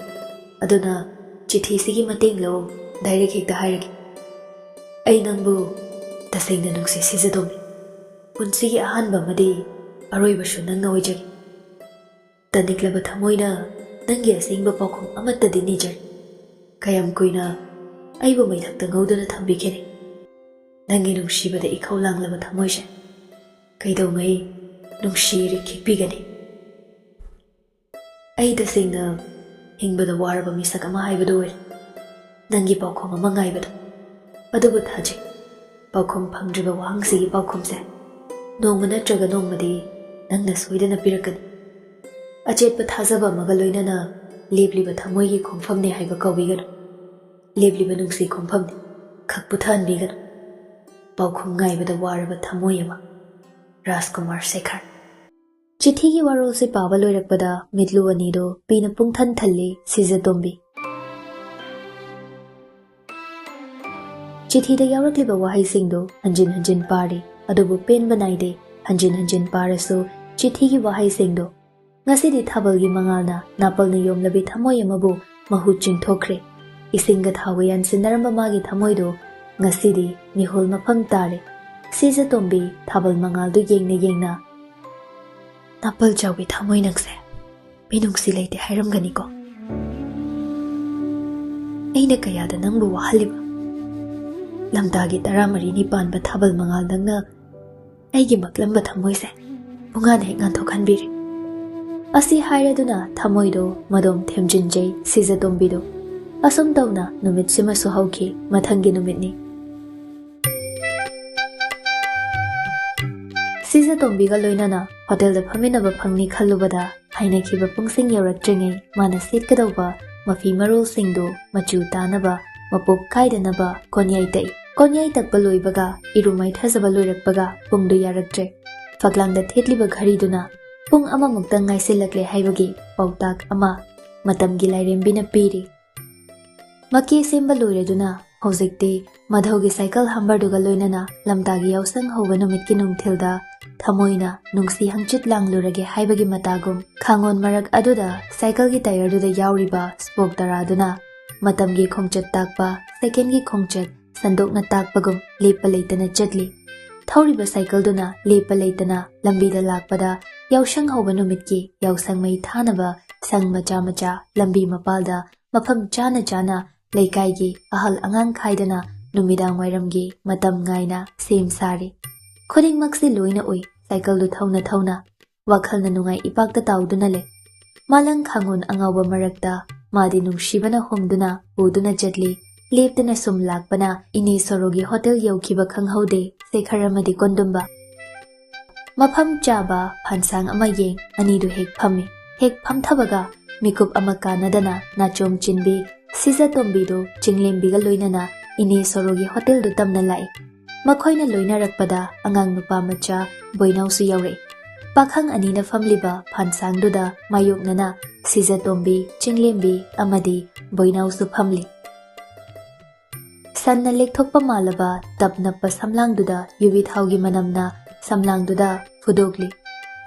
ꯑꯗꯨꯅ ꯆꯤꯊꯤꯁꯤꯒꯤ ꯃꯇꯦꯡ ꯂꯧ, direct ꯍꯦꯛꯇ ꯍꯥꯏꯔꯒꯦ꯫ ꯑꯩ ꯅꯪꯕꯨ ꯇꯁꯦꯡꯅ ꯅꯨꯡꯁꯤ ꯁꯤꯖꯗꯣꯝꯕꯤ꯫ ꯄꯨꯟꯁꯤꯒꯤ ꯑꯍꯥꯟꯕ ꯑꯃꯗꯤ ꯑꯔꯣꯏꯕꯁꯨ ꯅꯪꯅ ꯑꯣꯏꯖꯒꯦ꯫ ꯇꯅꯤꯛꯂꯕ ꯊꯃꯣꯏꯅ ꯅꯪꯒꯤ ꯑꯁꯦꯡꯕ ꯄꯥꯎꯈꯨꯝ ꯑꯃꯠꯇꯗꯤ ꯅꯤꯖꯔꯤ꯫ ꯀꯌꯥꯝ ꯀꯨꯏꯅ ꯑꯩꯕꯨ ꯃꯩꯊꯛꯇ ꯉꯧꯗꯨꯅ ꯊꯝꯕꯤꯈꯤꯅꯤ? ꯅꯪꯒꯤ ꯅꯨꯡꯁꯤꯕꯗ ꯏꯈꯧ ꯂꯥꯡꯂꯕ ꯊꯃꯣꯏꯁꯦ ꯀꯩꯗꯧꯉꯩ ꯅꯨꯡꯁꯤꯔꯤ ꯈꯤꯛꯄꯤꯒꯅꯤ? ꯑꯩ ꯇꯁꯦꯡꯅ ꯍꯤꯡꯕꯗ ꯋꯥꯔꯕ ꯃꯤꯁꯛ ꯑꯃ ꯍꯥꯏꯕꯗꯨ ꯑꯣꯏꯔꯦ꯫ ꯅꯪꯒꯤ ꯄꯥꯎꯈꯨꯝ ꯑꯃ ꯉꯥꯏꯕꯗ꯫ ꯑꯗꯨꯕꯨ ꯊꯥꯖꯩ, ꯄꯥꯎꯈꯨꯝ ꯐꯪꯗ꯭ꯔꯤꯕ ꯋꯥꯍꯪꯁꯤꯒꯤ ꯄꯥꯎꯈꯨꯝꯁꯦ ꯅꯣꯡꯃ ꯅꯠꯇ꯭ꯔꯒ ꯅꯣꯡꯃꯗꯤ ꯅꯪꯅ ꯁꯣꯏꯗꯅ ꯄꯤꯔꯛꯀꯅꯤ꯫ ꯑꯆꯦꯠꯄ ꯊꯥꯖꯕ ꯑꯃꯒ ꯂꯣꯏꯅꯅ ꯂꯦꯞꯂꯤꯕ ꯊꯃꯣꯏꯒꯤ ꯈꯣꯡꯐꯝꯅꯤ ꯍꯥꯏꯕ ꯀꯥꯎꯕꯤꯒꯅꯨ꯫ ꯂꯦꯞꯂꯤꯕ ꯅꯨꯡꯁꯤ ꯈꯣꯡꯐꯝꯅꯤ, ꯈꯛ ꯄꯨꯊꯍꯟꯕꯤꯒꯅꯨ꯫ ꯄꯥꯎꯈꯨꯝ ꯉꯥꯏꯕꯗ ꯋꯥꯔꯕ ꯊꯃꯣꯏ ꯑꯃ꯫ ꯔꯥꯖꯀꯨꯃꯥꯔ ꯁꯦꯈꯔ꯫ ꯆꯤꯊꯤꯒꯤ ꯋꯥꯔꯣꯜꯁꯤ ꯄꯥꯕ ꯂꯣꯏꯔꯛꯄꯗ ꯃꯤꯠꯂꯨ ꯑꯅꯤꯗꯨ ꯄꯤꯅ ꯄꯨꯡꯊꯟ ꯊꯜꯂꯤ ꯁꯤꯖꯇꯣꯝꯕꯤ꯫ ꯆꯤꯊꯤꯗ ꯌꯥꯎꯔꯛꯂꯤꯕ ꯋꯥꯍꯩꯁꯤꯡꯗꯨ ꯍꯟꯖꯤꯟ ꯍꯟꯖꯤꯟ ꯄꯥꯔꯤ, ꯑꯗꯨꯕꯨ ꯄꯦꯟꯕ ꯅꯥꯏꯗꯦ꯫ ꯍꯟꯖꯤꯟ ꯍꯟꯖꯤꯟ ꯄꯥꯔꯁꯨ ꯆꯤꯊꯤꯒꯤ ꯋꯥꯍꯩꯁꯤꯡꯗꯨ꯫ ꯉꯁꯤꯗꯤ ꯊꯥꯕꯜꯒꯤ ꯃꯉꯥꯜꯅ ꯅꯥꯄꯜꯅ ꯌꯣꯝꯂꯕꯤ ꯊꯃꯣꯏ ꯑꯃꯕꯨ ꯃꯍꯨꯠ ꯆꯤꯡꯊꯣꯛꯈ꯭ꯔꯦ꯫ ꯏꯁꯤꯡꯒ ꯊꯥꯎꯒ ꯌꯥꯟꯁꯤꯟꯅꯔꯝꯕ ꯃꯥꯒꯤ ꯊꯃꯣꯏꯗꯨ ꯉꯁꯤꯗꯤ ꯃꯤꯍꯨꯜ ꯃꯐꯝ ꯇꯥꯔꯦ꯫ ꯁꯤꯖꯇꯣꯝꯕꯤ ꯊꯥꯕꯜ ꯃꯉꯥꯜꯗꯨ ꯌꯦꯡꯅ ꯌꯦꯡꯅ, "ꯅꯥꯄꯜ ꯆꯥꯎꯕꯤ ꯊꯃꯣꯏ ꯅꯪꯁꯦ, ꯃꯤꯅꯨꯡꯁꯤ ꯂꯩꯇꯦ ꯍꯥꯏꯔꯝꯒꯅꯤꯀꯣ꯫ ꯑꯩꯅ ꯀꯌꯥꯗ ꯅꯪꯕꯨ ꯋꯥꯍꯜꯂꯤꯕ? ꯂꯝꯇꯥꯒꯤ ꯇꯔꯥꯃꯔꯤꯅꯤ ꯄꯥꯟꯕ ꯊꯥꯕꯜ ꯃꯉꯥꯜ ꯅꯪꯅ ꯑꯩꯒꯤ ꯃꯛꯂꯝꯕ ꯊꯃꯣꯏꯁꯦ ꯄꯨꯡꯉꯥꯟ ꯍꯦꯛ ꯉꯥꯟꯊꯣꯛꯍꯟꯕꯤꯔꯦ꯫ ꯑꯁꯤ ꯍꯥꯏꯔꯗꯨꯅ ꯊꯃꯣꯏꯗꯣ ꯃꯗꯣꯝ ꯊꯦꯝꯖꯤꯟꯖꯩ ꯁꯤꯖꯇꯣꯝꯕꯤꯗꯣ꯫ ꯑꯁꯨꯝ ꯇꯧꯅ ꯅꯨꯃꯤꯠꯁꯤꯃꯁꯨ ꯍꯧꯈꯤ꯫ ꯃꯊꯪꯒꯤ ꯅꯨꯃꯤꯠꯅꯤ꯫ ꯁꯤꯖꯇꯣꯝꯕꯤꯒ ꯂꯣꯏꯅꯅ ꯍꯣꯇꯦꯜꯗ ꯐꯝꯃꯤꯟꯅꯕ ꯐꯪꯅꯤ ꯈꯜꯂꯨꯕꯗ ꯍꯥꯏꯅꯈꯤꯕ ꯄꯨꯡꯁꯤꯡ ꯌꯧꯔꯛꯇ꯭ꯔꯤꯉꯩ ꯃꯥꯅ ꯁꯦꯠꯀꯗꯧꯕ ꯃꯐꯤ ꯃꯔꯣꯜꯁꯤꯡꯗꯨ ꯃꯆꯨ ꯇꯥꯅꯕ, ꯃꯄꯣꯞ ꯀꯥꯏꯗꯅꯕ ꯀꯣꯟꯌꯥꯏ ꯇꯛꯏ꯫ ꯀꯣꯟꯌꯥꯏ ꯇꯛꯄ ꯂꯣꯏꯕꯒ ꯏꯔꯨ ꯃꯥꯏꯊꯖꯕ ꯂꯣꯏꯔꯛꯄꯒ ꯄꯨꯡꯗꯨ ꯌꯥꯔꯛꯇ꯭ꯔꯦ꯫ ꯐꯛꯂꯥꯡꯗ ꯊꯦꯠꯂꯤꯕ ꯘꯔꯤꯗꯨꯅ ꯄꯨꯡ ꯑꯃꯃꯨꯛꯇꯪ ꯉꯥꯏꯁꯤꯜꯂꯛꯂꯦ ꯍꯥꯏꯕꯒꯤ ꯄꯥꯎꯇꯥꯛ ꯑꯃ ꯃꯇꯝꯒꯤ ꯂꯥꯏꯔꯦꯝꯕꯤꯅ ꯄꯤꯔꯤ꯫ ꯃꯀꯦ ꯁꯦꯝꯕ ꯂꯣꯏꯔꯗꯨꯅ ꯍꯧꯖꯤꯛꯇꯤ ꯃꯙꯧꯒꯤ ꯁꯥꯏꯀꯜ ꯍꯝꯕꯔꯗꯨꯒ ꯂꯣꯏꯅꯅ ꯂꯝꯇꯥꯒꯤ ꯌꯥꯎꯁꯪ ꯍꯧꯕ ꯅꯨꯃꯤꯠꯀꯤ ꯅꯨꯡꯊꯤꯜꯗ ꯊꯃꯣꯏꯅ ꯅꯨꯡꯁꯤ ꯍꯪꯆꯤꯠ ꯂꯥꯡꯂꯨꯔꯒꯦ ꯍꯥꯏꯕꯒꯤ ꯃꯇꯥꯒꯨꯝ ꯈꯥꯡꯉꯣꯟ ꯃꯔꯛ ꯑꯗꯨꯗ ꯁꯥꯏꯀꯜꯒꯤ ꯇꯥꯌꯔꯗꯨꯗ ꯌꯥꯎꯔꯤꯕ ꯁ꯭ꯄꯣꯛ ꯇꯔꯥꯗꯨꯅ ꯃꯇꯝꯒꯤ ꯈꯣꯡꯆꯠ ꯇꯥꯛꯄ ꯁꯦꯀꯦꯟꯒꯤ ꯈꯣꯡꯆꯠ ꯁꯟꯗꯣꯛꯅ ꯇꯥꯛꯄꯒꯨꯝ ꯂꯦꯞꯄ ꯂꯩꯇꯅ ꯆꯠꯂꯤ꯫ ꯊꯧꯔꯤꯕ ꯁꯥꯏꯀꯜꯗꯨꯅ ꯂꯦꯞꯄ ꯂꯩꯇꯅ ꯂꯝꯕꯤꯗ ꯂꯥꯛꯄꯗ ꯌꯥꯎꯁꯪ ꯍꯧꯕ ꯅꯨꯃꯤꯠꯀꯤ ꯌꯥꯎꯁꯪ ꯃꯩ ꯊꯥꯅꯕ ꯁꯪ ꯃꯆꯥ ꯃꯆꯥ ꯂꯝꯕꯤ ꯃꯄꯥꯜꯗ ꯃꯐꯝ ꯆꯥꯅ ꯆꯥꯅ ꯂꯩꯀꯥꯏꯒꯤ ꯑꯍꯜ ꯑꯉꯥꯡ ꯈꯥꯏꯗꯅ ꯅꯨꯃꯤꯗꯥꯡ ꯋꯥꯏꯔꯝꯒꯤ ꯃꯇꯝ ꯉꯥꯏꯅ ꯁꯦꯝ ꯁꯥꯔꯤ꯫ ꯈꯨꯗꯤꯡꯃꯛꯁꯤ ꯂꯣꯏꯅ ꯎꯏ꯫ ꯁꯥꯏꯀꯜꯗꯨ ꯊꯧꯅ ꯊꯧꯅ ꯋꯥꯈꯜꯅ ꯅꯨꯡꯉꯥꯏ ꯏꯄꯥꯛꯇ ꯇꯥꯎꯗꯨꯅ ꯂꯩ꯫ ꯃꯥꯂꯪ ꯈꯥꯡꯉꯣꯟ ꯑꯉꯥꯎꯕ ꯃꯔꯛꯇ ꯃꯥꯗꯤ ꯅꯨꯡꯁꯤꯕꯅ ꯍꯣꯝꯗꯨꯅ ꯄꯨꯗꯨꯅ ꯆꯠꯂꯤ꯫ ꯂꯦꯞꯇꯅ ꯁꯨꯝ ꯂꯥꯛꯄꯅ ꯏꯅꯦ ꯁꯣꯔꯣꯒꯤ ꯍꯣꯇꯦꯜ ꯌꯧꯈꯤꯕ ꯈꯪꯍꯧꯗꯦ꯫ ꯁꯦꯈꯔ ꯑꯃꯗꯤ ꯀꯣꯟꯗꯨꯝꯕ꯫ ꯃꯐꯝ ꯆꯥꯕ ꯐꯥꯟꯁꯥꯡ ꯑꯃ ꯌꯦꯡ ꯑꯅꯤꯗꯨ ꯍꯦꯛ ꯐꯝꯃꯤ꯫ ꯍꯦꯛ ꯐꯝꯊꯕꯒ ꯃꯤꯀꯨꯞ ꯑꯃ ꯀꯥꯟꯅꯗꯅ ꯅꯥꯆꯣꯝ ꯆꯤꯟꯕꯤ ꯁꯤꯖꯇꯣꯝꯕꯤꯗꯨ ꯆꯤꯡꯂꯦꯝꯕꯤꯒ ꯂꯣꯏꯅꯅ ꯏꯅꯦ ꯁꯣꯔꯣꯒꯤ ꯍꯣꯇꯦꯜꯗꯨ ꯇꯝꯅ ꯂꯥꯛꯏ꯫ ꯃꯈꯣꯏꯅ ꯂꯣꯏꯅꯔꯛꯄꯗ ꯑꯉꯥꯡ ꯅꯨꯄꯥ ꯃꯆꯥ ꯕꯣꯏꯅꯥꯎꯁꯨ ꯌꯥꯎꯔꯛꯏ꯫ ꯄꯥꯈꯪ ꯑꯅꯤꯅ ꯐꯝꯂꯤꯕ ꯐꯥꯟꯁꯥꯡꯗꯨꯗ ꯃꯥꯌꯣꯛꯅꯅ ꯁꯤꯖꯇꯣꯝꯕꯤ, ꯆꯤꯡꯂꯦꯝꯕꯤ ꯑꯃꯗꯤ ꯕꯣꯏꯅꯥꯎꯁꯨ ꯐꯝꯂꯤ꯫ ꯁꯟꯅ ꯂꯦꯛꯊꯣꯛꯄ ꯃꯥꯜꯂꯕ ꯇꯞ ꯅꯞꯄ ꯁꯝꯂꯥꯡꯗꯨꯗ ꯌꯨꯕꯤ ꯊꯥꯎꯒꯤ ꯃꯅꯝꯅ ꯁꯝꯂꯥꯡꯗꯨꯗ ꯐꯨꯗꯣꯛꯂꯤ꯫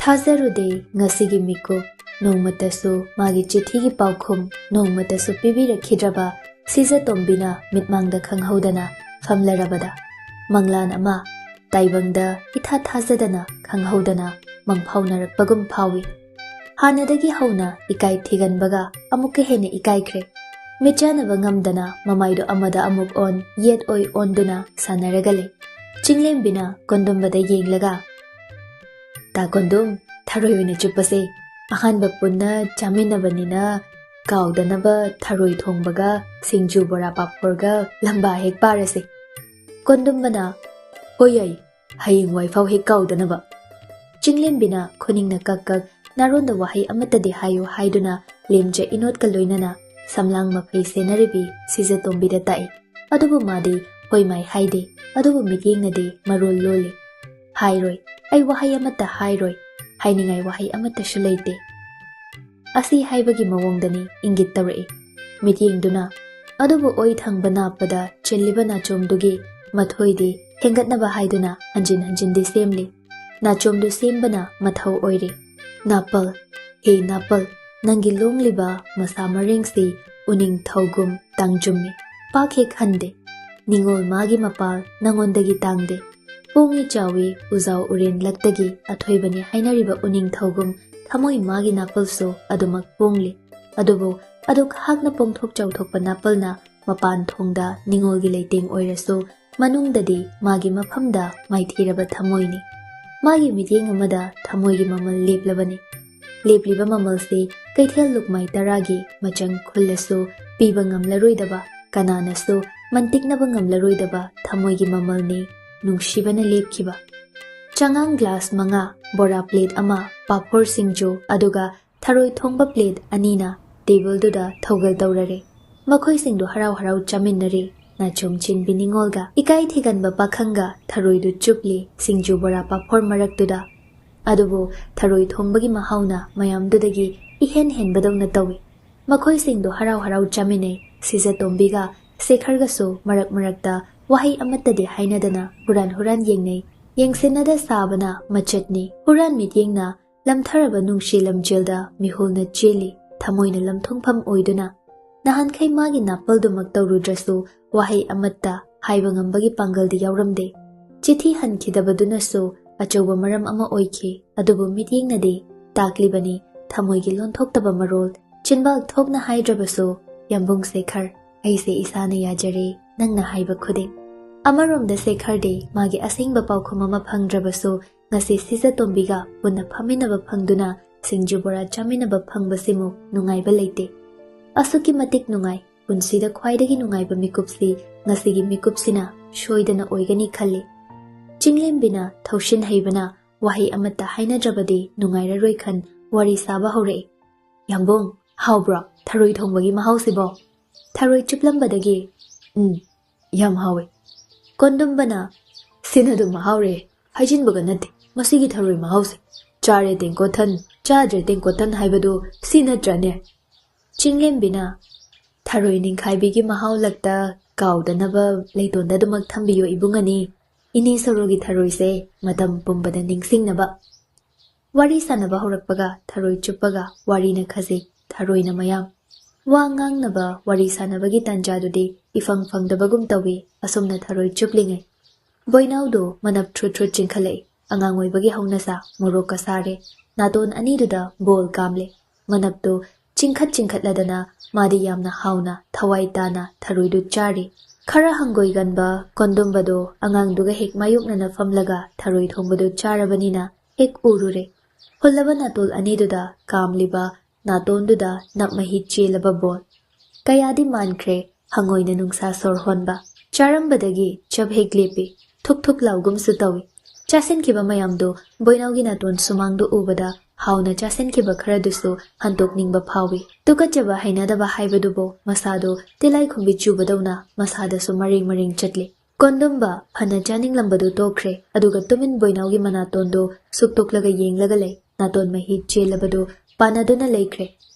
ꯊꯥꯖꯔꯨꯗꯦ ꯉꯁꯤꯒꯤ ꯃꯤꯀꯨꯞ꯫ ꯅꯣꯡꯃꯇꯁꯨ ꯃꯥꯒꯤ ꯆꯤꯊꯤꯒꯤ ꯄꯥꯎꯈꯨꯝ ꯅꯣꯡꯃꯇꯁꯨ ꯄꯤꯕꯤꯔꯛꯈꯤꯗ꯭ꯔꯕ ꯁꯤꯖꯇꯣꯝꯕꯤꯅ ꯃꯤꯠꯃꯥꯡꯗ ꯈꯪꯍꯧꯗꯅ ꯐꯝꯂꯔꯕꯗ ꯃꯪꯂꯥꯟ ꯑꯃ ꯇꯥꯏꯕꯪꯗ ꯏꯊꯥ ꯊꯥꯖꯗꯅ ꯈꯪꯍꯧꯗꯅ ꯃꯪꯐꯥꯎꯅꯔꯛꯄꯒꯨꯝ ꯐꯥꯎꯏ꯫ ꯍꯥꯟꯅꯗꯒꯤ ꯍꯧꯅ ꯏꯀꯥꯏ ꯊꯤꯒꯟꯕꯒ ꯑꯃꯨꯛꯀ ꯍꯦꯟꯅ ꯏꯀꯥꯏꯈ꯭ꯔꯦ꯫ ꯃꯤꯠꯆꯥꯟꯅꯕ ꯉꯝꯗꯅ ꯃꯃꯥꯏꯗꯣ ꯑꯃꯗ ꯑꯃꯨꯛ ꯑꯣꯟ, ꯌꯦꯠ ꯑꯣꯏ ꯑꯣꯟꯗꯨꯅ ꯁꯥꯟꯅꯔꯒ ꯂꯩ꯫ ꯆꯤꯡꯂꯦꯝꯕꯤꯅ ꯀꯣꯟꯗꯨꯝꯕꯗ ꯌꯦꯡꯂꯒ, "ꯇꯥ ꯀꯣꯟꯗꯨꯝ, ꯊꯔꯣꯏ ꯑꯣꯏꯅ ꯆꯨꯞꯄꯁꯦ꯫ ꯑꯍꯥꯟꯕ ꯄꯨꯟꯅ ꯆꯥꯃꯤꯟꯅꯕꯅꯤꯅ ꯀꯥꯎꯗꯅꯕ ꯊꯔꯣꯏ ꯊꯣꯡꯕꯒ ꯁꯤꯡꯖꯨ ꯕꯣꯔꯥ ꯄꯥꯐꯣꯔꯒ ꯂꯝꯕꯥ ꯍꯦꯛ ꯄꯥꯔꯁꯦ꯫ ꯀꯣꯟꯗꯨꯝꯕꯅ, "ꯍꯣꯏ ꯌꯥꯏ, ꯍꯌꯦꯡ ꯋꯥꯏꯐꯥꯎ ꯍꯦꯛ ꯀꯥꯎꯗꯅꯕ"꯫ ꯆꯤꯡꯂꯦꯝꯕꯤꯅ ꯈꯨꯅꯤꯡꯅ ꯀꯛ ꯀꯛ ꯅꯥꯔꯣꯟꯗ ꯋꯥꯍꯩ ꯑꯃꯠꯇꯗꯤ ꯍꯥꯏꯌꯨ ꯍꯥꯏꯗꯨꯅ ꯂꯦꯝꯖ ꯏꯅꯣꯠꯀ ꯂꯣꯏꯅꯅ ꯁꯝꯂꯥꯡ ꯃꯐꯩ ꯁꯦꯟꯅꯔꯤꯕꯤ ꯁꯤꯖꯇꯣꯝꯕꯤꯗ ꯇꯥꯛꯏ꯫ ꯑꯗꯨꯕꯨ ꯃꯥꯗꯤ ꯍꯣꯏ ꯃꯥꯏ ꯍꯥꯏꯗꯦ, ꯑꯗꯨꯕꯨ ꯃꯤꯠꯌꯦꯡꯅꯗꯤ ꯃꯔꯣꯜ ꯂꯣꯜꯂꯤ꯫ "ꯍꯥꯏꯔꯣꯏ, ꯑꯩ ꯋꯥꯍꯩ ꯑꯃꯠꯇ ꯍꯥꯏꯔꯣꯏ, ꯍꯥꯏꯅꯤꯡꯉꯥꯏ ꯋꯥꯍꯩ ꯑꯃꯠꯇꯁꯨ ꯂꯩꯇꯦ"꯫ ꯑꯁꯤ ꯍꯥꯏꯕꯒꯤ ꯃꯑꯣꯡꯗꯅꯤ ꯏꯪꯒꯤꯠ ꯇꯧꯔꯛꯏ ꯃꯤꯠꯌꯦꯡꯗꯨꯅ꯫ ꯑꯗꯨꯕꯨ ꯑꯣꯏ ꯊꯪꯕ ꯅꯥꯞꯄꯗ ꯆꯤꯜꯂꯤꯕ ꯅꯥꯆꯣꯝꯗꯨꯒꯤ ꯃꯊꯣꯏꯗꯤ ꯍꯦꯟꯒꯠꯅꯕ ꯍꯥꯏꯗꯨꯅ ꯍꯟꯖꯤꯟ ꯍꯟꯖꯤꯟꯗꯤ ꯁꯦꯝꯂꯤ꯫ ꯅꯥꯆꯣꯝꯗꯨ ꯁꯦꯝꯕꯅ ꯃꯊꯧ ꯑꯣꯏꯔꯤ꯫ "ꯅꯥꯄꯜ, ꯍꯦ ꯅꯥꯄꯜ, ꯅꯪꯒꯤ ꯂꯣꯡꯂꯤꯕ ꯃꯁꯥ ꯃꯔꯦꯡꯁꯤ ꯎꯅꯤꯡ ꯊꯧꯒꯨꯝ ꯇꯥꯡꯖꯨꯝꯃꯤ, ꯄꯥꯛ ꯍꯦꯛ ꯍꯟꯗꯦ꯫ ꯅꯤꯉꯣꯜ ꯃꯥꯒꯤ ꯃꯄꯥꯜ ꯅꯉꯣꯟꯗꯒꯤ ꯇꯥꯡꯗꯦ꯫ ꯄꯣꯡꯉꯤ ꯆꯥꯎꯏ ꯎꯖꯥꯎ ꯎꯔꯦꯟ ꯂꯛꯇꯒꯤ ꯑꯊꯣꯏꯕꯅꯤ ꯍꯥꯏꯅꯔꯤꯕ ꯎꯅꯤꯡ ꯊꯧꯒꯨꯝ ꯊꯃꯣꯏ ꯃꯥꯒꯤ ꯅꯥꯄꯜꯁꯨ ꯑꯗꯨꯃꯛ ꯄꯣꯡꯂꯤ꯫ ꯑꯗꯨꯕꯨ ꯑꯗꯨꯛ ꯍꯥꯛꯅ ꯄꯣꯡꯊꯣꯛ ꯆꯥꯎꯊꯣꯛꯄ ꯅꯥꯄꯜꯅ ꯃꯄꯥꯟ ꯊꯣꯡꯗ ꯅꯤꯉꯣꯜꯒꯤ ꯂꯩꯇꯦꯡ ꯑꯣꯏꯔꯁꯨ ꯃꯅꯨꯡꯗꯗꯤ ꯃꯥꯒꯤ ꯃꯐꯝꯗ ꯃꯥꯏꯊꯤꯔꯕ ꯊꯃꯣꯏꯅꯤ꯫ ꯃꯥꯒꯤ ꯃꯤꯠꯌꯦꯡ ꯑꯃꯗ ꯊꯃꯣꯏꯒꯤ ꯃꯃꯜ ꯂꯦꯞꯂꯕꯅꯤ꯫ ꯂꯦꯞꯂꯤꯕ ꯃꯃꯜꯁꯤ ꯀꯩꯊꯦꯜ ꯂꯨꯛꯃꯥꯏ ꯇꯔꯥꯒꯤ ꯃꯆꯪ ꯈꯨꯜꯂꯁꯨ ꯄꯤꯕ ꯉꯝꯂꯔꯣꯏꯗꯕ, ꯀꯅꯥꯅꯁꯨ ꯃꯟꯇꯤꯛꯅꯕ ꯉꯝꯂꯔꯣꯏꯗꯕ ꯊꯃꯣꯏꯒꯤ ꯃꯃꯜꯅꯤ ꯅꯨꯡꯁꯤꯕꯅ ꯂꯦꯞꯈꯤꯕ꯫ ꯆꯉꯥꯡ ꯒ꯭ꯂꯥꯁ ꯃꯉꯥ, ꯕꯣꯔꯥ ꯄ꯭ꯂꯦꯠ ꯑꯃ, ꯄꯥꯐꯣꯔ ꯁꯤꯡꯖꯨ, ꯑꯗꯨꯒ ꯊꯔꯣꯏ ꯊꯣꯡꯕ ꯄ꯭ꯂꯦꯠ ꯑꯅꯤꯅ ꯇꯦꯕꯜꯗꯨꯗ ꯊꯧꯒꯜ ꯇꯧꯔꯔꯦ꯫ ꯃꯈꯣꯏꯁꯤꯡꯗꯨ ꯍꯔꯥꯎ ꯍꯔꯥꯎ ꯆꯥꯃꯤꯟꯅꯔꯦ꯫ ꯅꯥꯆꯣꯝ ꯆꯤꯟꯕꯤ ꯅꯤꯉꯣꯜꯒ ꯏꯀꯥꯏ ꯊꯤꯒꯟꯕ ꯄꯥꯈꯪꯒ ꯊꯔꯣꯏꯗꯨ ꯆꯨꯞꯂꯤ ꯁꯤꯡꯖꯨ ꯕꯣꯔꯥ ꯄꯥꯐꯣꯔ ꯃꯔꯛꯇꯨꯗ꯫ ꯑꯗꯨꯕꯨ ꯊꯔꯣꯏ ꯊꯣꯡꯕꯒꯤ ꯃꯍꯥꯎꯅ ꯃꯌꯥꯝꯗꯨꯗꯒꯤ ꯏꯍꯦꯟ ꯍꯦꯟꯕꯗꯧꯅ ꯇꯧꯏ꯫ ꯃꯈꯣꯏꯁꯤꯡꯗꯨ ꯍꯔꯥꯎ ꯍꯔꯥꯎ ꯆꯥꯃꯤꯟꯅꯩ꯫ ꯁꯤꯖꯇꯣꯝꯕꯤꯒ ꯁꯦꯈꯔꯒꯁꯨ ꯃꯔꯛ ꯃꯔꯛꯇ ꯋꯥꯍꯩ ꯑꯃꯠꯇꯗꯤ ꯍꯥꯏꯅꯗꯅ ꯍꯨꯔꯥꯟ ꯍꯨꯔꯥꯟ ꯌꯦꯡꯅꯩ꯫ ꯌꯦꯡꯁꯤꯟꯅꯗ ꯁꯥꯕꯅ ꯃꯆꯠꯅꯤ꯫ ꯍꯨꯔꯥꯟ ꯃꯤꯠꯌꯦꯡꯅ ꯂꯝꯊꯔꯕ ꯅꯨꯡꯁꯤ ꯂꯝꯖꯦꯜꯗ ꯃꯤꯍꯨꯜꯅ ꯆꯦꯜꯂꯤ, ꯊꯃꯣꯏꯅ ꯂꯝꯊꯨꯡꯐꯝ ꯑꯣꯏꯗꯨꯅ꯫ ꯅꯍꯥꯟꯈꯩ ꯃꯥꯒꯤ ꯅꯥꯄꯜꯗꯨꯃꯛ ꯇꯧꯔꯨꯗ꯭ꯔꯁꯨ ꯋꯥꯍꯩ ꯑꯃꯠꯇ ꯍꯥꯏꯕ ꯉꯝꯕꯒꯤ ꯄꯥꯡꯒꯜꯗꯤ ꯌꯥꯎꯔꯝꯗꯦ꯫ ꯆꯤꯊꯤ ꯍꯟꯈꯤꯗꯕꯗꯨꯅꯁꯨ ꯑꯆꯧꯕ ꯃꯔꯝ ꯑꯃ ꯑꯣꯏꯈꯤ, ꯑꯗꯨꯕꯨ ꯃꯤꯠꯌꯦꯡꯅꯗꯤ ꯇꯥꯛꯂꯤꯕꯅꯤ ꯊꯃꯣꯏꯒꯤ ꯂꯣꯟꯊꯣꯛꯇꯕ ꯃꯔꯣꯜ꯫ ꯆꯤꯟꯕꯥꯜ ꯊꯣꯛꯅ ꯍꯥꯏꯗ꯭ꯔꯕꯁꯨ, "ꯌꯥꯝꯕꯨꯡ ꯁꯦꯈꯔ, ꯑꯩꯁꯦ ꯏꯁꯥꯅ ꯌꯥꯖꯔꯦ, ꯅꯪꯅ ꯍꯥꯏꯕ ꯈꯨꯗꯤꯡ"꯫ ꯑꯃꯔꯣꯝꯗ ꯁꯦꯈꯔꯗꯤ ꯃꯥꯒꯤ ꯑꯁꯦꯡꯕ ꯄꯥꯎꯈꯨꯝ ꯑꯃ ꯐꯪꯗ꯭ꯔꯕꯁꯨ, ꯉꯁꯤ ꯁꯤꯖꯇꯣꯝꯕꯤꯒ ꯄꯨꯟꯅ ꯐꯝꯃꯤꯟꯅꯕ ꯐꯪꯗꯨꯅ ꯁꯤꯡꯖꯨ ꯕꯣꯔꯥ ꯆꯥꯃꯤꯟꯅꯕ ꯐꯪꯕꯁꯤꯃꯨꯛ ꯅꯨꯡꯉꯥꯏꯕ ꯂꯩꯇꯦ꯫ ꯑꯁꯨꯛꯀꯤ ꯃꯇꯤꯛ ꯅꯨꯡꯉꯥꯏ, ꯄꯨꯟꯁꯤꯗ ꯈ꯭ꯋꯥꯏꯗꯒꯤ ꯅꯨꯡꯉꯥꯏꯕ ꯃꯤꯀꯨꯞꯁꯤ ꯉꯁꯤꯒꯤ ꯃꯤꯀꯨꯞꯁꯤꯅ ꯁꯣꯏꯗꯅ ꯑꯣꯏꯒꯅꯤ ꯈꯜꯂꯤ꯫ ꯆꯤꯡꯂꯦꯝꯕꯤꯅ ꯊꯧꯁꯤꯟ ꯍꯩꯕꯅ ꯋꯥꯍꯩ ꯑꯃꯠꯇ ꯍꯥꯏꯅꯗ꯭ꯔꯕꯗꯤ ꯅꯨꯡꯉꯥꯏꯔꯔꯣꯏ ꯈꯟ ꯋꯥꯔꯤ ꯁꯥꯕ ꯍꯧꯔꯛꯏ꯫ "ꯌꯥꯝꯕꯨꯡ, ꯍꯥꯎꯕ꯭ꯔꯣ ꯊꯔꯣꯏ ꯊꯣꯡꯕꯒꯤ ꯃꯍꯥꯎꯁꯤꯕꯣ?" ꯊꯔꯣꯏ ꯆꯨꯞꯂꯝꯕꯗꯒꯤ, "ꯎꯝ, ꯌꯥꯝ ꯍꯥꯎꯋꯦ꯫" ꯀꯣꯟꯗꯨꯝꯕꯅ, "ꯁꯤꯅ ꯑꯗꯨꯝ ꯃꯍꯥꯎꯔꯦ, ꯍꯥꯏꯖꯤꯟꯕꯒ ꯅꯠꯇꯦ ꯃꯁꯤꯒꯤ ꯊꯔꯣꯏ ꯃꯍꯥꯎꯁꯦ꯫ ꯆꯥꯔꯦ ꯇꯦꯡꯀꯣꯠ ꯊꯟ, ꯆꯥꯗ꯭ꯔꯦ ꯇꯦꯡꯀꯣꯠ ꯊꯟ ꯍꯥꯏꯕꯗꯨ ꯁꯤ ꯅꯠꯇ꯭ꯔꯅꯦ?" ꯆꯤꯡꯂꯦꯝꯕꯤꯅ, "ꯊꯔꯣꯏ ꯅꯤꯡꯈꯥꯏꯕꯤꯒꯤ ꯃꯍꯥꯎ ꯂꯛꯇ ꯀꯥꯎꯗꯅꯕ ꯂꯩꯇꯣꯟꯗ ꯑꯗꯨꯃꯛ ꯊꯝꯕꯤꯌꯣ ꯏꯕꯨꯡ ꯑꯅꯤ꯫ ꯏꯅꯦ ꯁꯣꯔꯣꯒꯤ ꯊꯔꯣꯏꯁꯦ ꯃꯇꯝ ꯄꯨꯝꯕꯗ ꯅꯤꯡꯁꯤꯡꯅꯕ꯫" ꯋꯥꯔꯤ ꯁꯥꯟꯅꯕ ꯍꯧꯔꯛꯄꯒ ꯊꯔꯣꯏ ꯆꯨꯞꯄꯒ ꯋꯥꯔꯤꯅ ꯈꯖꯤꯛ, ꯊꯔꯣꯏꯅ ꯃꯌꯥꯝ꯫ ꯋꯥ ꯉꯥꯡꯅꯕ, ꯋꯥꯔꯤ ꯁꯥꯟꯅꯕꯒꯤ ꯇꯥꯟꯖꯥꯗꯨꯗꯤ ꯏꯐꯪ ꯐꯪꯗꯕꯒꯨꯝ ꯇꯧꯏ꯫ ꯑꯁꯨꯝꯅ ꯊꯔꯣꯏ ꯆꯨꯞꯂꯤꯉꯩ ꯕꯣꯏꯅꯥꯎꯗꯨ ꯃꯅꯞ ꯊ꯭ꯔꯨꯠ ꯊ꯭ꯔꯨꯠ ꯆꯤꯡꯈꯠꯂꯛꯏ꯫ ꯑꯉꯥꯡ ꯑꯣꯏꯕꯒꯤ ꯍꯧꯅꯁꯥ ꯃꯣꯔꯣꯛꯀ ꯁꯥꯔꯦ꯫ ꯅꯥꯇꯣꯟ ꯑꯅꯤꯗꯨꯗ ꯕꯣꯜ ꯀꯥꯝꯂꯦ꯫ ꯃꯅꯞꯇꯨ ꯆꯤꯡꯈꯠ ꯆꯤꯡꯈꯠꯂꯗꯅ ꯃꯥꯗꯤ ꯌꯥꯝꯅ ꯍꯥꯎꯅ ꯊꯋꯥꯏ ꯇꯥꯅ ꯊꯔꯣꯏꯗꯨ ꯆꯥꯔꯤ꯫ ꯈꯔ ꯍꯪꯒꯣꯏꯒꯟꯕ ꯀꯣꯟꯗꯨꯝꯕꯗꯣ ꯑꯉꯥꯡꯗꯨꯒ ꯍꯦꯛ ꯃꯥꯌꯣꯛꯅꯅ ꯐꯝꯂꯒ ꯊꯔꯣꯏ ꯊꯣꯡꯕꯗꯨ ꯆꯥꯔꯕꯅꯤꯅ ꯍꯦꯛ ꯎꯔꯨꯔꯦ꯫ ꯍꯨꯜꯂꯕ ꯅꯥꯇꯣꯜ ꯑꯅꯤꯗꯨꯗ ꯀꯥꯝꯂꯤꯕ, ꯅꯥꯇꯣꯟꯗꯨꯗ ꯅꯞ ꯃꯍꯤ ꯆꯦꯜꯂꯕ ꯕꯣꯜ꯫ ꯀꯌꯥꯗꯤ ꯃꯥꯟꯈ꯭ꯔꯦ ꯍꯪꯉꯣꯏꯅ ꯅꯨꯡꯁꯥ ꯁꯣꯔ ꯍꯣꯟꯕ꯫ ꯆꯥꯔꯝꯕꯗꯒꯤ ꯆꯞ ꯍꯦꯛ ꯂꯦꯞꯄꯤ꯫ ꯊꯨꯛ ꯊꯨꯛ ꯂꯥꯎꯒꯨꯝꯁꯨ ꯇꯧꯏ꯫ ꯆꯥꯁꯤꯟꯈꯤꯕ ꯃꯌꯥꯝꯗꯨ ꯕꯣꯏꯅꯥꯎꯒꯤ ꯅꯥꯇꯣꯟ ꯁꯨꯃꯥꯡꯗꯨ ꯎꯕꯗ ꯍꯥꯎꯅ ꯆꯥꯁꯤꯟꯈꯤꯕ ꯈꯔꯗꯨꯁꯨ ꯍꯟꯗꯣꯛꯅꯤꯡꯕ ꯐꯥꯎꯏ꯫ ꯇꯨꯀꯠꯆꯕ ꯍꯩꯅꯗꯕ ꯍꯥꯏꯕꯗꯨꯕꯨ ꯃꯁꯥꯗꯨ ꯇꯤꯜꯂꯥꯏꯈꯨꯝꯕꯤ ꯆꯨꯕꯗꯧꯅ ꯃꯁꯥꯗꯁꯨ ꯃꯔꯦꯡ ꯃꯔꯦꯡ ꯆꯠꯂꯤ꯫ ꯀꯣꯟꯗꯨꯝꯕ ꯐꯅ ꯆꯥꯅꯤꯡꯂꯝꯕꯗꯨ ꯇꯣꯛꯈ꯭ꯔꯦ, ꯑꯗꯨꯒ ꯇꯨꯃꯤꯟ ꯕꯣꯏꯅꯥꯎꯒꯤ ꯃꯅꯥꯇꯣꯟꯗꯨ ꯁꯨꯛꯇꯣꯛꯂꯒ ꯌꯦꯡꯂꯒ ꯂꯩ꯫ ꯅꯥꯇꯣꯟ ꯃꯍꯤ ꯆꯦꯜꯂꯕꯗꯨ ꯄꯥꯟꯅꯗꯨꯅ ꯂꯩꯈ꯭ꯔꯦ꯫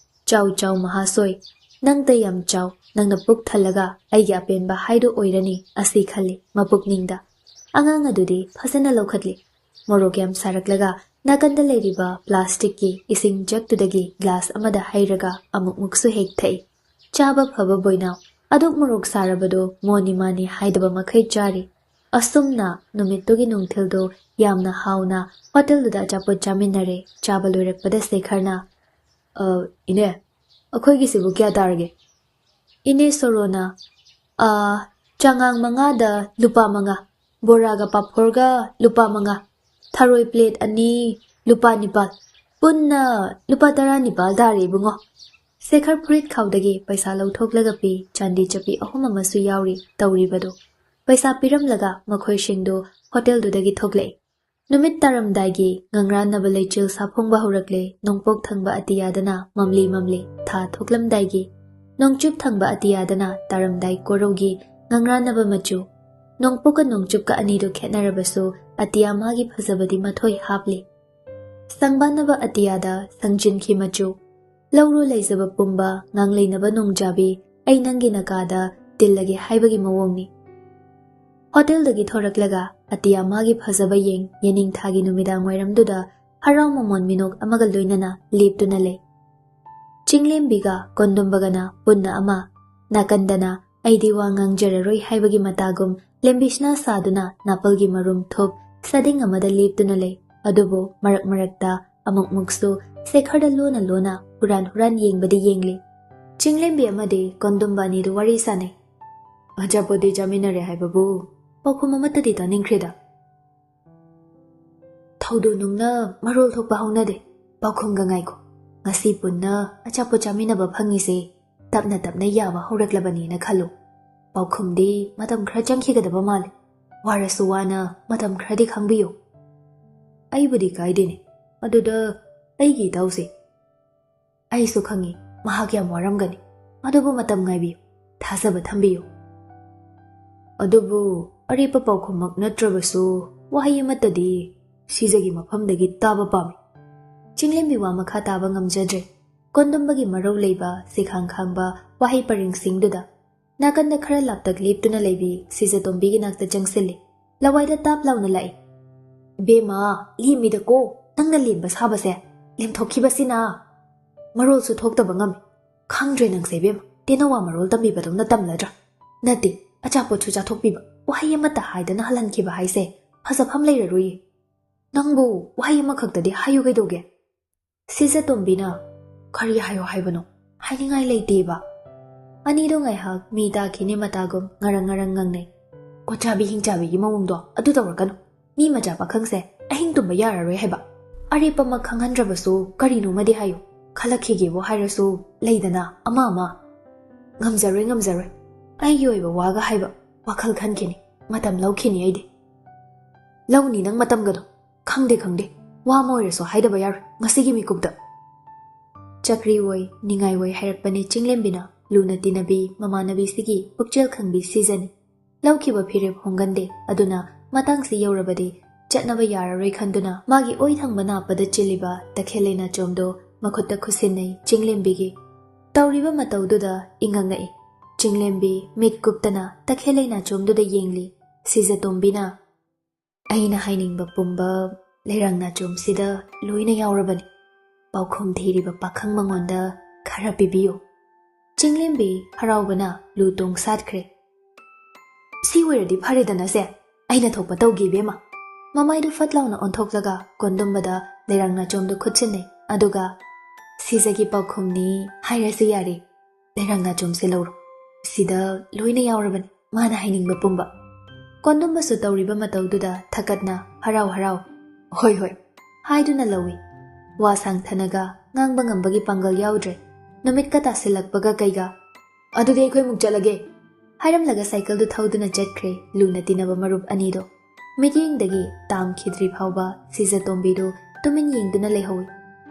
"ꯆꯥꯎ ꯆꯥꯎ ꯃꯍꯥꯁꯣꯏ, ꯅꯪꯇ ꯌꯥꯝ ꯆꯥꯎ, ꯅꯪꯅ ꯄꯨꯛ ꯊꯜꯂꯒ ꯑꯩꯒꯤ ꯑꯄꯦꯟꯕ ꯍꯥꯏꯗꯨ ꯑꯣꯏꯔꯅꯤ" ꯑꯁꯤ ꯈꯜꯂꯤ ꯃꯄꯨꯛꯅꯤꯡꯗ꯫ ꯑꯉꯥꯡ ꯑꯗꯨꯗꯤ ꯐꯖꯅ ꯂꯧꯈꯠꯂꯤ꯫ ꯃꯣꯔꯣꯛ ꯌꯥꯝ ꯁꯥꯔꯛꯂꯒ ꯅꯥꯀꯟꯗ ꯂꯩꯔꯤꯕ ꯄ꯭ꯂꯥꯁꯇꯤꯛꯀꯤ ꯏꯁꯤꯡ ꯖꯛꯇꯨꯗꯒꯤ ꯒ꯭ꯂꯥꯁ ꯑꯃꯗ ꯍꯩꯔꯒ ꯑꯃꯨꯛꯃꯨꯛꯁꯨ ꯍꯦꯛ ꯊꯛꯏ꯫ ꯆꯥꯕ ꯐꯕ ꯕꯣꯏꯅꯥꯎ꯫ ꯑꯗꯨꯛ ꯃꯣꯔꯣꯛ ꯁꯥꯔꯕꯗꯨ ꯃꯣꯅꯤ ꯃꯥꯅꯤ ꯍꯥꯏꯗꯕ ꯃꯈꯩ ꯆꯥꯔꯤ꯫ ꯑꯁꯨꯝꯅ ꯅꯨꯃꯤꯠꯇꯨꯒꯤ ꯅꯨꯡꯊꯤꯜꯗꯨ ꯌꯥꯝꯅ ꯍꯥꯎꯅ ꯍꯣꯇꯦꯜꯗꯨꯗ ꯑꯆꯥꯄꯣꯠ ꯆꯥꯃꯤꯟꯅꯔꯦ꯫ ꯆꯥꯕ ꯂꯣꯏꯔꯛꯄꯗ ꯁꯦꯈꯔꯅ, "ꯑ, ꯏꯅꯦ, ꯑꯩꯈꯣꯏꯒꯤꯁꯤꯕꯨ ꯀꯌꯥ ꯇꯥꯔꯒꯦ?" ꯏꯅꯦ ꯁꯣꯔꯣꯅ, "ꯑ, ꯆꯉꯥꯡ ꯃꯉꯥꯗ ꯂꯨꯄꯥ ꯃꯉꯥ, ꯕꯣꯔꯥꯒ ꯄꯥꯐꯣꯔꯒ ꯂꯨꯄꯥ ꯃꯉꯥ, ꯊꯔꯣꯏ ꯄ꯭ꯂꯦꯠ ꯑꯅꯤ ꯂꯨꯄꯥ ꯅꯤꯄꯥꯜ, ꯄꯨꯟꯅ ꯂꯨꯄꯥ ꯇꯔꯥꯅꯤꯄꯥꯜ ꯇꯥꯔꯦ, ꯏꯕꯨꯡꯉꯣ꯫ ꯁꯦꯈꯔ ꯐꯨꯔꯤꯠ ꯈꯥꯎꯗꯒꯤ ꯄꯩꯁꯥ ꯂꯧꯊꯣꯛꯂꯒ ꯄꯤ, ꯆꯥꯟꯗꯤ ꯆꯠꯄꯤ ꯑꯍꯨꯝ ꯑꯃꯁꯨ ꯌꯥꯎꯔꯤ ꯇꯧꯔꯤꯕꯗꯣ꯫ ꯄꯩꯁꯥ ꯄꯤꯔꯝꯂꯒ ꯃꯈꯣꯏꯁꯤꯡꯗꯨ ꯍꯣꯇꯦꯜꯗꯨꯗꯒꯤ ꯊꯣꯛꯂꯛꯏ꯫ ꯅꯨꯃꯤꯠ ꯇꯥꯔꯝꯗꯥꯏꯒꯤ ꯉꯪꯔꯥꯟꯅꯕ ꯂꯩꯆꯤꯜ ꯁꯥꯐꯣꯡꯕ ꯍꯧꯔꯛꯂꯦ꯫ ꯅꯣꯡꯄꯣꯛ ꯊꯪꯕ ꯑꯇꯤꯌꯥꯗꯅ ꯃꯝꯂꯤ ꯃꯝꯂꯤ, ꯊꯥ ꯊꯣꯛꯂꯝꯗꯥꯏꯒꯤ, ꯅꯣꯡꯆꯨꯞ ꯊꯪꯕ ꯑꯇꯤꯌꯥꯗꯅ ꯇꯥꯔꯝꯗꯥꯏ ꯀꯣꯔꯧꯒꯤ ꯉꯪꯔꯥꯟꯅꯕ ꯃꯆꯨ꯫ ꯅꯣꯡꯄꯣꯛꯀ ꯅꯣꯡꯆꯨꯞꯀ ꯑꯅꯤꯗꯨ ꯈꯦꯠꯅꯔꯕꯁꯨ, ꯑꯇꯤꯌꯥ ꯃꯥꯒꯤ ꯐꯖꯕꯗꯤ ꯃꯊꯣꯏ ꯍꯥꯞꯂꯤ꯫ ꯁꯪꯕꯥꯟꯅꯕ ꯑꯇꯤꯌꯥꯗ ꯁꯪꯖꯤꯟꯈꯤ ꯃꯆꯨ꯫ ꯂꯧꯔꯣ ꯂꯩꯖꯕ ꯄꯨꯝꯕ, ꯉꯥꯡꯂꯩꯅꯕ ꯅꯣꯡꯖꯥꯕꯤ, ꯑꯩ ꯅꯪꯒꯤ ꯅꯀꯥꯗ ꯇꯤꯜꯂꯒꯦ ꯍꯥꯏꯕꯒꯤ ꯃꯑꯣꯡꯅꯤ꯫ ꯍꯣꯇꯦꯜꯗꯒꯤ ꯊꯣꯔꯛꯂꯒ ꯑꯇꯤꯌꯥ ꯃꯥꯒꯤ ꯐꯖꯕ ꯌꯦꯡ, ꯌꯦꯅꯤꯡꯊꯥꯒꯤ ꯅꯨꯃꯤꯗꯥꯡ ꯋꯥꯏꯔꯝꯗꯨꯗ ꯍꯔꯥꯎ ꯃꯃꯣꯟ ꯃꯤꯅꯣꯛ ꯑꯃꯒ ꯂꯣꯏꯅꯅ ꯂꯦꯞꯇꯨꯅ ꯂꯩ꯫ ꯆꯤꯡꯂꯦꯝꯕꯤꯒ ꯀꯣꯟꯗꯨꯝꯕꯒꯅ ꯄꯨꯟꯅ ꯑꯃ, ꯅꯥꯀꯟꯗꯅ ꯑꯩꯗꯤ ꯋꯥ ꯉꯥꯡꯖꯔꯔꯣꯏ ꯍꯥꯏꯕꯒꯤ ꯃꯇꯥꯒꯨꯝ ꯂꯦꯝꯕꯤꯁꯅꯥ ꯁꯥꯗꯨꯅ ꯅꯥꯄꯜꯒꯤ ꯃꯔꯨꯝ ꯊꯨꯞ ꯁꯥꯗꯤꯡ ꯑꯃꯗ ꯂꯦꯞꯇꯨꯅ ꯂꯩ꯫ ꯑꯗꯨꯕꯨ ꯃꯔꯛ ꯃꯔꯛꯇ ꯑꯃꯨꯛꯃꯨꯛꯁꯨ ꯁꯦꯈꯔꯗ ꯂꯣꯟꯅ ꯂꯣꯟꯅ ꯍꯨꯔꯥꯟ ꯍꯨꯔꯥꯟ ꯌꯦꯡꯕꯗꯤ ꯌꯦꯡꯂꯤ꯫ ꯆꯤꯡꯂꯦꯝꯕꯤ ꯑꯃꯗꯤ ꯀꯣꯟꯗꯨꯝꯕ ꯑꯅꯤꯗꯨ ꯋꯥꯔꯤ ꯁꯥꯟꯅꯩ꯫ ꯑꯆꯥꯄꯣꯠꯇꯤ ꯆꯥꯃꯤꯟꯅꯔꯦ ꯍꯥꯏꯕꯕꯨ ꯄꯥꯎꯈꯨꯝ ꯑꯃꯠꯇꯗꯤ ꯇꯥꯅꯤꯡꯈ꯭ꯔꯦꯗ꯫ ꯊꯧꯗꯣ ꯅꯨꯡꯅ ꯃꯔꯣꯜ ꯊꯣꯛꯄ ꯍꯧꯅꯗꯦ꯫ ꯄꯥꯎꯈꯨꯝꯒ ꯉꯥꯏꯈꯣ꯫ ꯉꯁꯤ ꯄꯨꯟꯅ ꯑꯆꯥꯄꯣꯠ ꯆꯥꯃꯤꯟꯅꯕ ꯐꯪꯉꯤꯁꯦ ꯇꯞꯅ ꯇꯞꯅ ꯌꯥꯕ ꯍꯧꯔꯛꯂꯕꯅꯦꯅ ꯈꯜꯂꯨ꯫ ꯄꯥꯎꯈꯨꯝꯗꯤ ꯃꯇꯝ ꯈꯔ ꯆꯪꯈꯤꯒꯗꯕ ꯃꯥꯜꯂꯦ꯫ ꯋꯥꯔꯁꯨ ꯋꯥꯅ ꯃꯇꯝ ꯈꯔꯗꯤ ꯈꯪꯕꯤꯌꯨ꯫ ꯑꯩꯕꯨꯗꯤ ꯀꯥꯏꯗꯦꯅꯦ꯫ ꯑꯗꯨꯗ ꯑꯩꯒꯤ ꯏꯇꯥꯎꯁꯦ꯫ ꯑꯩꯁꯨ ꯈꯪꯉꯤ, ꯃꯍꯥꯛ ꯌꯥꯝ ꯋꯥꯔꯝꯒꯅꯤ꯫ ꯑꯗꯨꯕꯨ ꯃꯇꯝ ꯉꯥꯏꯕꯤꯌꯨ, ꯊꯥꯖꯕ ꯊꯝꯕꯤꯌꯨ꯫ ꯑꯗꯨꯕꯨ ꯑꯔꯦꯞꯄ ꯄꯥꯎꯈꯨꯝꯃꯛ ꯅꯠꯇ꯭ꯔꯕꯁꯨ ꯋꯥꯍꯩ ꯑꯃꯠꯇꯗꯤ ꯁꯤꯖꯒꯤ ꯃꯐꯝꯗꯒꯤ ꯇꯥꯕ ꯄꯥꯝꯃꯤ꯫ ꯆꯤꯡꯂꯦꯝꯕꯤ ꯋꯥ ꯃꯈꯥ ꯇꯥꯕ ꯉꯝꯖꯗ꯭ꯔꯦ꯫ ꯀꯣꯟꯗꯨꯝꯕꯒꯤ ꯃꯔꯧ ꯂꯩꯕ, ꯁꯤꯈꯥꯡ ꯈꯥꯡꯕ ꯋꯥꯍꯩ ꯄꯔꯦꯡꯁꯤꯡꯗꯨꯗ ꯅꯥꯀꯟꯗ ꯈꯔ ꯂꯥꯞꯇꯛ ꯂꯦꯞꯇꯨꯅ ꯂꯩꯕꯤ ꯁꯤꯖꯇꯣꯝꯕꯤꯒꯤ ꯅꯥꯛꯇ ꯆꯪꯁꯤꯜꯂꯤ꯫ ꯂꯋꯥꯏꯗ ꯇꯥꯞ ꯂꯥꯎꯅ ꯂꯥꯛꯏ꯫ "ꯏꯕꯦꯝꯃ, ꯂꯦꯝꯃꯤꯗꯀꯣ, ꯅꯪꯅ ꯂꯦꯝꯕ ꯁꯥꯕꯁꯦ꯫ ꯂꯦꯝꯊꯣꯛꯈꯤꯕꯁꯤꯅ ꯃꯔꯣꯜꯁꯨ ꯊꯣꯛꯇꯕ ꯉꯝꯃꯤ꯫ ꯈꯪꯗ꯭ꯔꯦ ꯅꯪꯁꯦ ꯏꯕꯦꯝꯃ, ꯇꯦꯅꯋꯥ ꯃꯔꯣꯜ ꯇꯝꯕꯤꯕꯗꯧꯅ ꯇꯝꯂꯗ꯭ꯔꯥ? ꯅꯠꯇꯦ, ꯑꯆꯥꯄꯣꯠꯁꯨ ꯆꯥꯊꯣꯛꯄꯤꯕ, ꯋꯥꯍꯩ ꯑꯃꯠꯇ ꯍꯥꯏꯗꯅ ꯍꯜꯍꯟꯈꯤꯕ ꯍꯥꯏꯁꯦ ꯐꯖꯐꯝ ꯂꯩꯔꯔꯣꯏꯌꯦ꯫ ꯅꯪꯕꯨ ꯋꯥꯍꯩ ꯑꯃꯈꯛꯇꯗꯤ ꯍꯥꯏꯌꯨ ꯀꯩꯗꯧꯒꯦ?" ꯁꯤꯖꯇꯣꯝꯕꯤꯅ, "ꯀꯔꯤ ꯍꯥꯏꯌꯣ ꯍꯥꯏꯕꯅꯣ? ꯍꯥꯏꯅꯤꯡꯉꯥꯏ ꯂꯩꯇꯦꯕ꯫" ꯑꯅꯤꯗꯣ ꯉꯥꯏꯍꯥꯛ ꯃꯤ ꯇꯥꯈꯤꯅꯤ ꯃꯇꯥꯒꯨꯝ ꯉꯔꯪ ꯉꯔꯪ ꯉꯪꯅꯩ꯫ "ꯀꯣꯠꯆꯥꯕꯤ ꯍꯤꯡꯆꯥꯕꯤꯒꯤ ꯃꯑꯣꯡꯗꯣ ꯑꯗꯨ ꯇꯧꯔꯛꯀꯅꯨ꯫ ꯃꯤ ꯃꯆꯥ ꯄꯥꯈꯪꯁꯦ ꯑꯍꯤꯡ ꯇꯨꯝꯕ ꯌꯥꯔꯔꯣꯏ ꯍꯥꯏꯕ꯫ ꯑꯔꯦꯞꯄꯃꯛ ꯈꯪꯍꯟꯗ꯭ꯔꯕꯁꯨ ꯀꯔꯤꯅꯣꯃꯗꯤ ꯍꯥꯏꯌꯨ꯫ ꯈꯜꯂꯛꯈꯤꯒꯦꯕꯨ ꯍꯥꯏꯔꯁꯨ ꯂꯩꯗꯅ ꯑꯃ ꯑꯃ꯫ "ꯉꯝꯖꯔꯣꯏ, ꯉꯝꯖꯔꯣꯏ꯫ ꯑꯩꯒꯤ ꯑꯣꯏꯕ ꯋꯥꯒ ꯍꯥꯏꯕ ꯋꯥꯈꯜ ꯈꯟꯈꯤꯅꯤ꯫ ꯃꯇꯝ ꯂꯧꯈꯤꯅꯤ ꯑꯩꯗꯤ꯫" "ꯂꯧꯅꯤ ꯅꯪ ꯃꯇꯝꯒꯗꯣ꯫ ꯈꯪꯗꯦ, ꯈꯪꯗꯦ꯫ ꯋꯥ ꯑꯃ ꯑꯣꯏꯔꯁꯨ ꯍꯥꯏꯗꯕ ꯌꯥꯔꯣꯏ ꯉꯁꯤꯒꯤ ꯃꯤꯀꯨꯞꯇ꯫" ꯆꯀ꯭ꯔꯤ ꯑꯣꯏ, ꯅꯤꯡꯉꯥꯏ ꯑꯣꯏ ꯍꯥꯏꯔꯛꯄꯅꯤ ꯆꯤꯡꯂꯦꯝꯕꯤꯅ꯫ ꯂꯨꯅ ꯇꯤꯟꯅꯕꯤ ꯃꯃꯥꯟꯅꯕꯤꯁꯤꯒꯤ ꯄꯨꯛꯆꯦꯜ ꯈꯪꯕꯤ ꯁꯤꯖꯅꯤ꯫ ꯂꯧꯈꯤꯕ ꯐꯤꯔꯦꯞ ꯍꯣꯡꯒꯟꯗꯦ꯫ ꯑꯗꯨꯅ ꯃꯇꯥꯡꯁꯤ ꯌꯧꯔꯕꯗꯤ ꯆꯠꯅꯕ ꯌꯥꯔꯔꯣꯏ ꯈꯟꯗꯨꯅ ꯃꯥꯒꯤ ꯑꯣꯏ ꯊꯪꯕ ꯅꯥꯞꯄꯗ ꯆꯤꯜꯂꯤꯕ ꯇꯈꯦꯜ ꯂꯩꯅꯥꯆꯣꯝꯗꯣ ꯃꯈꯨꯠꯇ ꯈꯨꯠꯁꯤꯟꯅꯩ ꯆꯤꯡꯂꯦꯝꯕꯤꯒꯤ꯫ ꯇꯧꯔꯤꯕ ꯃꯇꯧꯗꯨꯗ ꯏꯉꯛ ꯉꯛꯏ꯫ ꯆꯤꯡꯂꯦꯝꯕꯤ ꯃꯤꯠ ꯀꯨꯞꯇꯅ ꯇꯈꯦꯜ ꯂꯩꯅꯥꯆꯣꯝꯗꯨꯗ ꯌꯦꯡꯂꯤ꯫ ꯁꯤꯖꯇꯣꯝꯕꯤꯅ, "ꯑꯩꯅ ꯍꯥꯏꯅꯤꯡꯕ ꯄꯨꯝꯕ ꯂꯩꯔꯥꯡ ꯅꯥꯆꯣꯝꯁꯤꯗ ꯂꯣꯏꯅ ꯌꯥꯎꯔꯕꯅꯤ꯫ ꯄꯥꯎꯈꯨꯝ ꯊꯤꯔꯤꯕ ꯄꯥꯈꯪ ꯃꯉꯣꯟꯗ ꯈꯔ ꯄꯤꯕꯤꯌꯨ꯫" ꯆꯤꯡꯂꯦꯝꯕꯤ ꯍꯔꯥꯎꯕꯅ ꯂꯨ ꯇꯣꯡ ꯁꯥꯠꯈ꯭ꯔꯦ꯫ "ꯁꯤ ꯑꯣꯏꯔꯗꯤ ꯐꯔꯦꯗꯅ ꯁꯦ꯫ ꯑꯩꯅ ꯊꯣꯛꯄ ꯇꯧꯒꯦ ꯏꯕꯦꯝꯃ꯫" ꯃꯃꯥꯏꯗꯨ ꯐꯠ ꯂꯥꯎꯅ ꯑꯣꯟꯊꯣꯛꯂꯒ ꯀꯣꯟꯗꯨꯝꯕꯗ ꯂꯩꯔꯥꯡ ꯅꯥꯆꯣꯝꯗꯨ ꯈꯨꯠꯁꯤꯟꯅꯩ꯫ ꯑꯗꯨꯒ, "ꯁꯤꯖꯒꯤ ꯄꯥꯎꯈꯨꯝꯅꯤ ꯍꯥꯏꯔꯁꯨ ꯌꯥꯔꯦ꯫ ꯂꯩꯔꯥꯡ ꯅꯥꯆꯣꯝꯁꯦ ꯂꯧꯔꯣ꯫ ꯁꯤꯗ ꯂꯣꯏꯅ ꯌꯥꯎꯔꯕꯅꯤ ꯃꯥꯅ ꯍꯥꯏꯅꯤꯡꯕ ꯄꯨꯝꯕ꯫" ꯀꯣꯟꯗꯨꯝꯕꯁꯨ ꯇꯧꯔꯤꯕ ꯃꯇꯧꯗꯨꯗ ꯊꯀꯠꯅ ꯍꯔꯥꯎ ꯍꯔꯥꯎ, "ꯍꯣꯏ, ꯍꯣꯏ" ꯍꯥꯏꯗꯨꯅ ꯂꯧꯏ꯫ ꯋꯥ ꯁꯥꯡꯊꯅꯒ ꯉꯥꯡꯕ ꯉꯝꯕꯒꯤ ꯄꯥꯡꯒꯜ ꯌꯥꯎꯗ꯭ꯔꯦ꯫ ꯅꯨꯃꯤꯠꯀ ꯇꯥꯁꯤꯜꯂꯛꯄꯒ ꯀꯩꯒ꯫ "ꯑꯗꯨꯗꯤ ꯑꯩꯈꯣꯏ ꯑꯃꯨꯛ ꯆꯠꯂꯒꯦ" ꯍꯥꯏꯔꯝꯂꯒ ꯁꯥꯏꯀꯜꯗꯨ ꯊꯧꯗꯨꯅ ꯆꯠꯈ꯭ꯔꯦ ꯂꯨꯅ ꯇꯤꯟꯅꯕ ꯃꯔꯨꯞ ꯑꯅꯤꯗꯣ꯫ ꯃꯤꯠꯌꯦꯡꯗꯒꯤ ꯇꯥꯝꯈꯤꯗ꯭ꯔꯤ ꯐꯥꯎꯕ ꯁꯤꯖꯇꯣꯝꯕꯤꯗꯨ ꯇꯨꯃꯤꯟ ꯌꯦꯡꯗꯨꯅ ꯂꯩꯍꯧꯏ꯫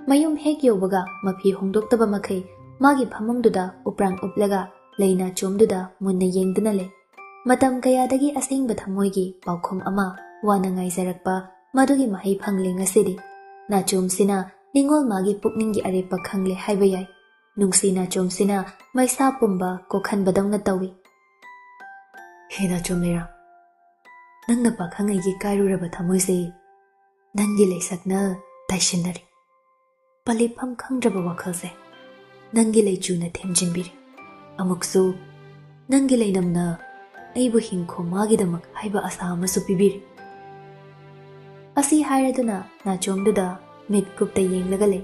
ꯃꯌꯨꯝ ꯍꯦꯛ ꯌꯧꯕꯒ ꯃꯐꯤ ꯍꯣꯡꯗꯣꯛꯇꯕ ꯃꯈꯩ ꯃꯥꯒꯤ ꯐꯃꯨꯡꯗꯨꯗ ꯎꯄ꯭ꯔꯥꯡ ꯎꯞꯂꯒ ꯂꯩꯅꯥꯆꯣꯝꯗꯨꯗ ꯃꯨꯟꯅ ꯌꯦꯡꯗꯨꯅ ꯂꯩ꯫ ꯃꯇꯝ ꯀꯌꯥꯗꯒꯤ ꯑꯁꯦꯡꯕ ꯊꯃꯣꯏꯒꯤ ꯄꯥꯎꯈꯨꯝ ꯑꯃ ꯋꯥꯅ ꯉꯥꯏꯖꯔꯛꯄ ꯃꯗꯨꯒꯤ ꯃꯍꯩ ꯐꯪꯂꯦ ꯉꯁꯤꯗꯤ꯫ ꯅꯥꯆꯣꯝꯁꯤꯅ ꯅꯤꯡꯉꯣꯜ ꯃꯥꯒꯤ ꯄꯨꯛꯅꯤꯡꯒꯤ ꯑꯔꯦꯞꯄ ꯈꯪꯂꯦ ꯍꯥꯏꯕ ꯌꯥꯏ꯫ ꯅꯨꯡꯁꯤ ꯅꯥꯆꯣꯝꯁꯤꯅ ꯃꯩꯁꯥ ꯄꯨꯝꯕ ꯀꯣꯛꯍꯟꯕꯗꯧꯅ ꯇꯧꯏ꯫ "ꯍꯦ ꯅꯥꯆꯣꯝ ꯂꯩꯔꯥꯡ, ꯅꯪꯅ ꯄꯥꯈꯪ ꯑꯩꯒꯤ ꯀꯥꯏꯔꯨꯔꯕ ꯊꯃꯣꯏꯁꯦ ꯅꯪꯒꯤ ꯂꯩꯁꯛꯅ ꯇꯥꯏꯁꯤꯟꯅꯔꯤ꯫ ꯄꯂꯤꯐꯝ ꯈꯪꯗ꯭ꯔꯕ ꯋꯥꯈꯜꯁꯦ ꯅꯪꯒꯤ ꯂꯩꯆꯨꯅ ꯊꯦꯝꯖꯤꯟꯕꯤꯔꯤ꯫ ꯑꯃꯨꯛꯁꯨ ꯅꯪꯒꯤ ꯂꯩꯅꯝꯅ ꯑꯩꯕꯨ ꯍꯤꯡꯈꯣ ꯃꯥꯒꯤꯗꯃꯛ ꯍꯥꯏꯕ ꯑꯁꯥ ꯑꯃꯁꯨ ꯄꯤꯕꯤꯔꯤ꯫" ꯑꯁꯤ ꯍꯥꯏꯔꯗꯨꯅ ꯅꯥꯆꯣꯝꯗꯨꯗ ꯃꯤꯠ ꯀꯨꯞꯇ ꯌꯦꯡꯂꯒ ꯂꯩ꯫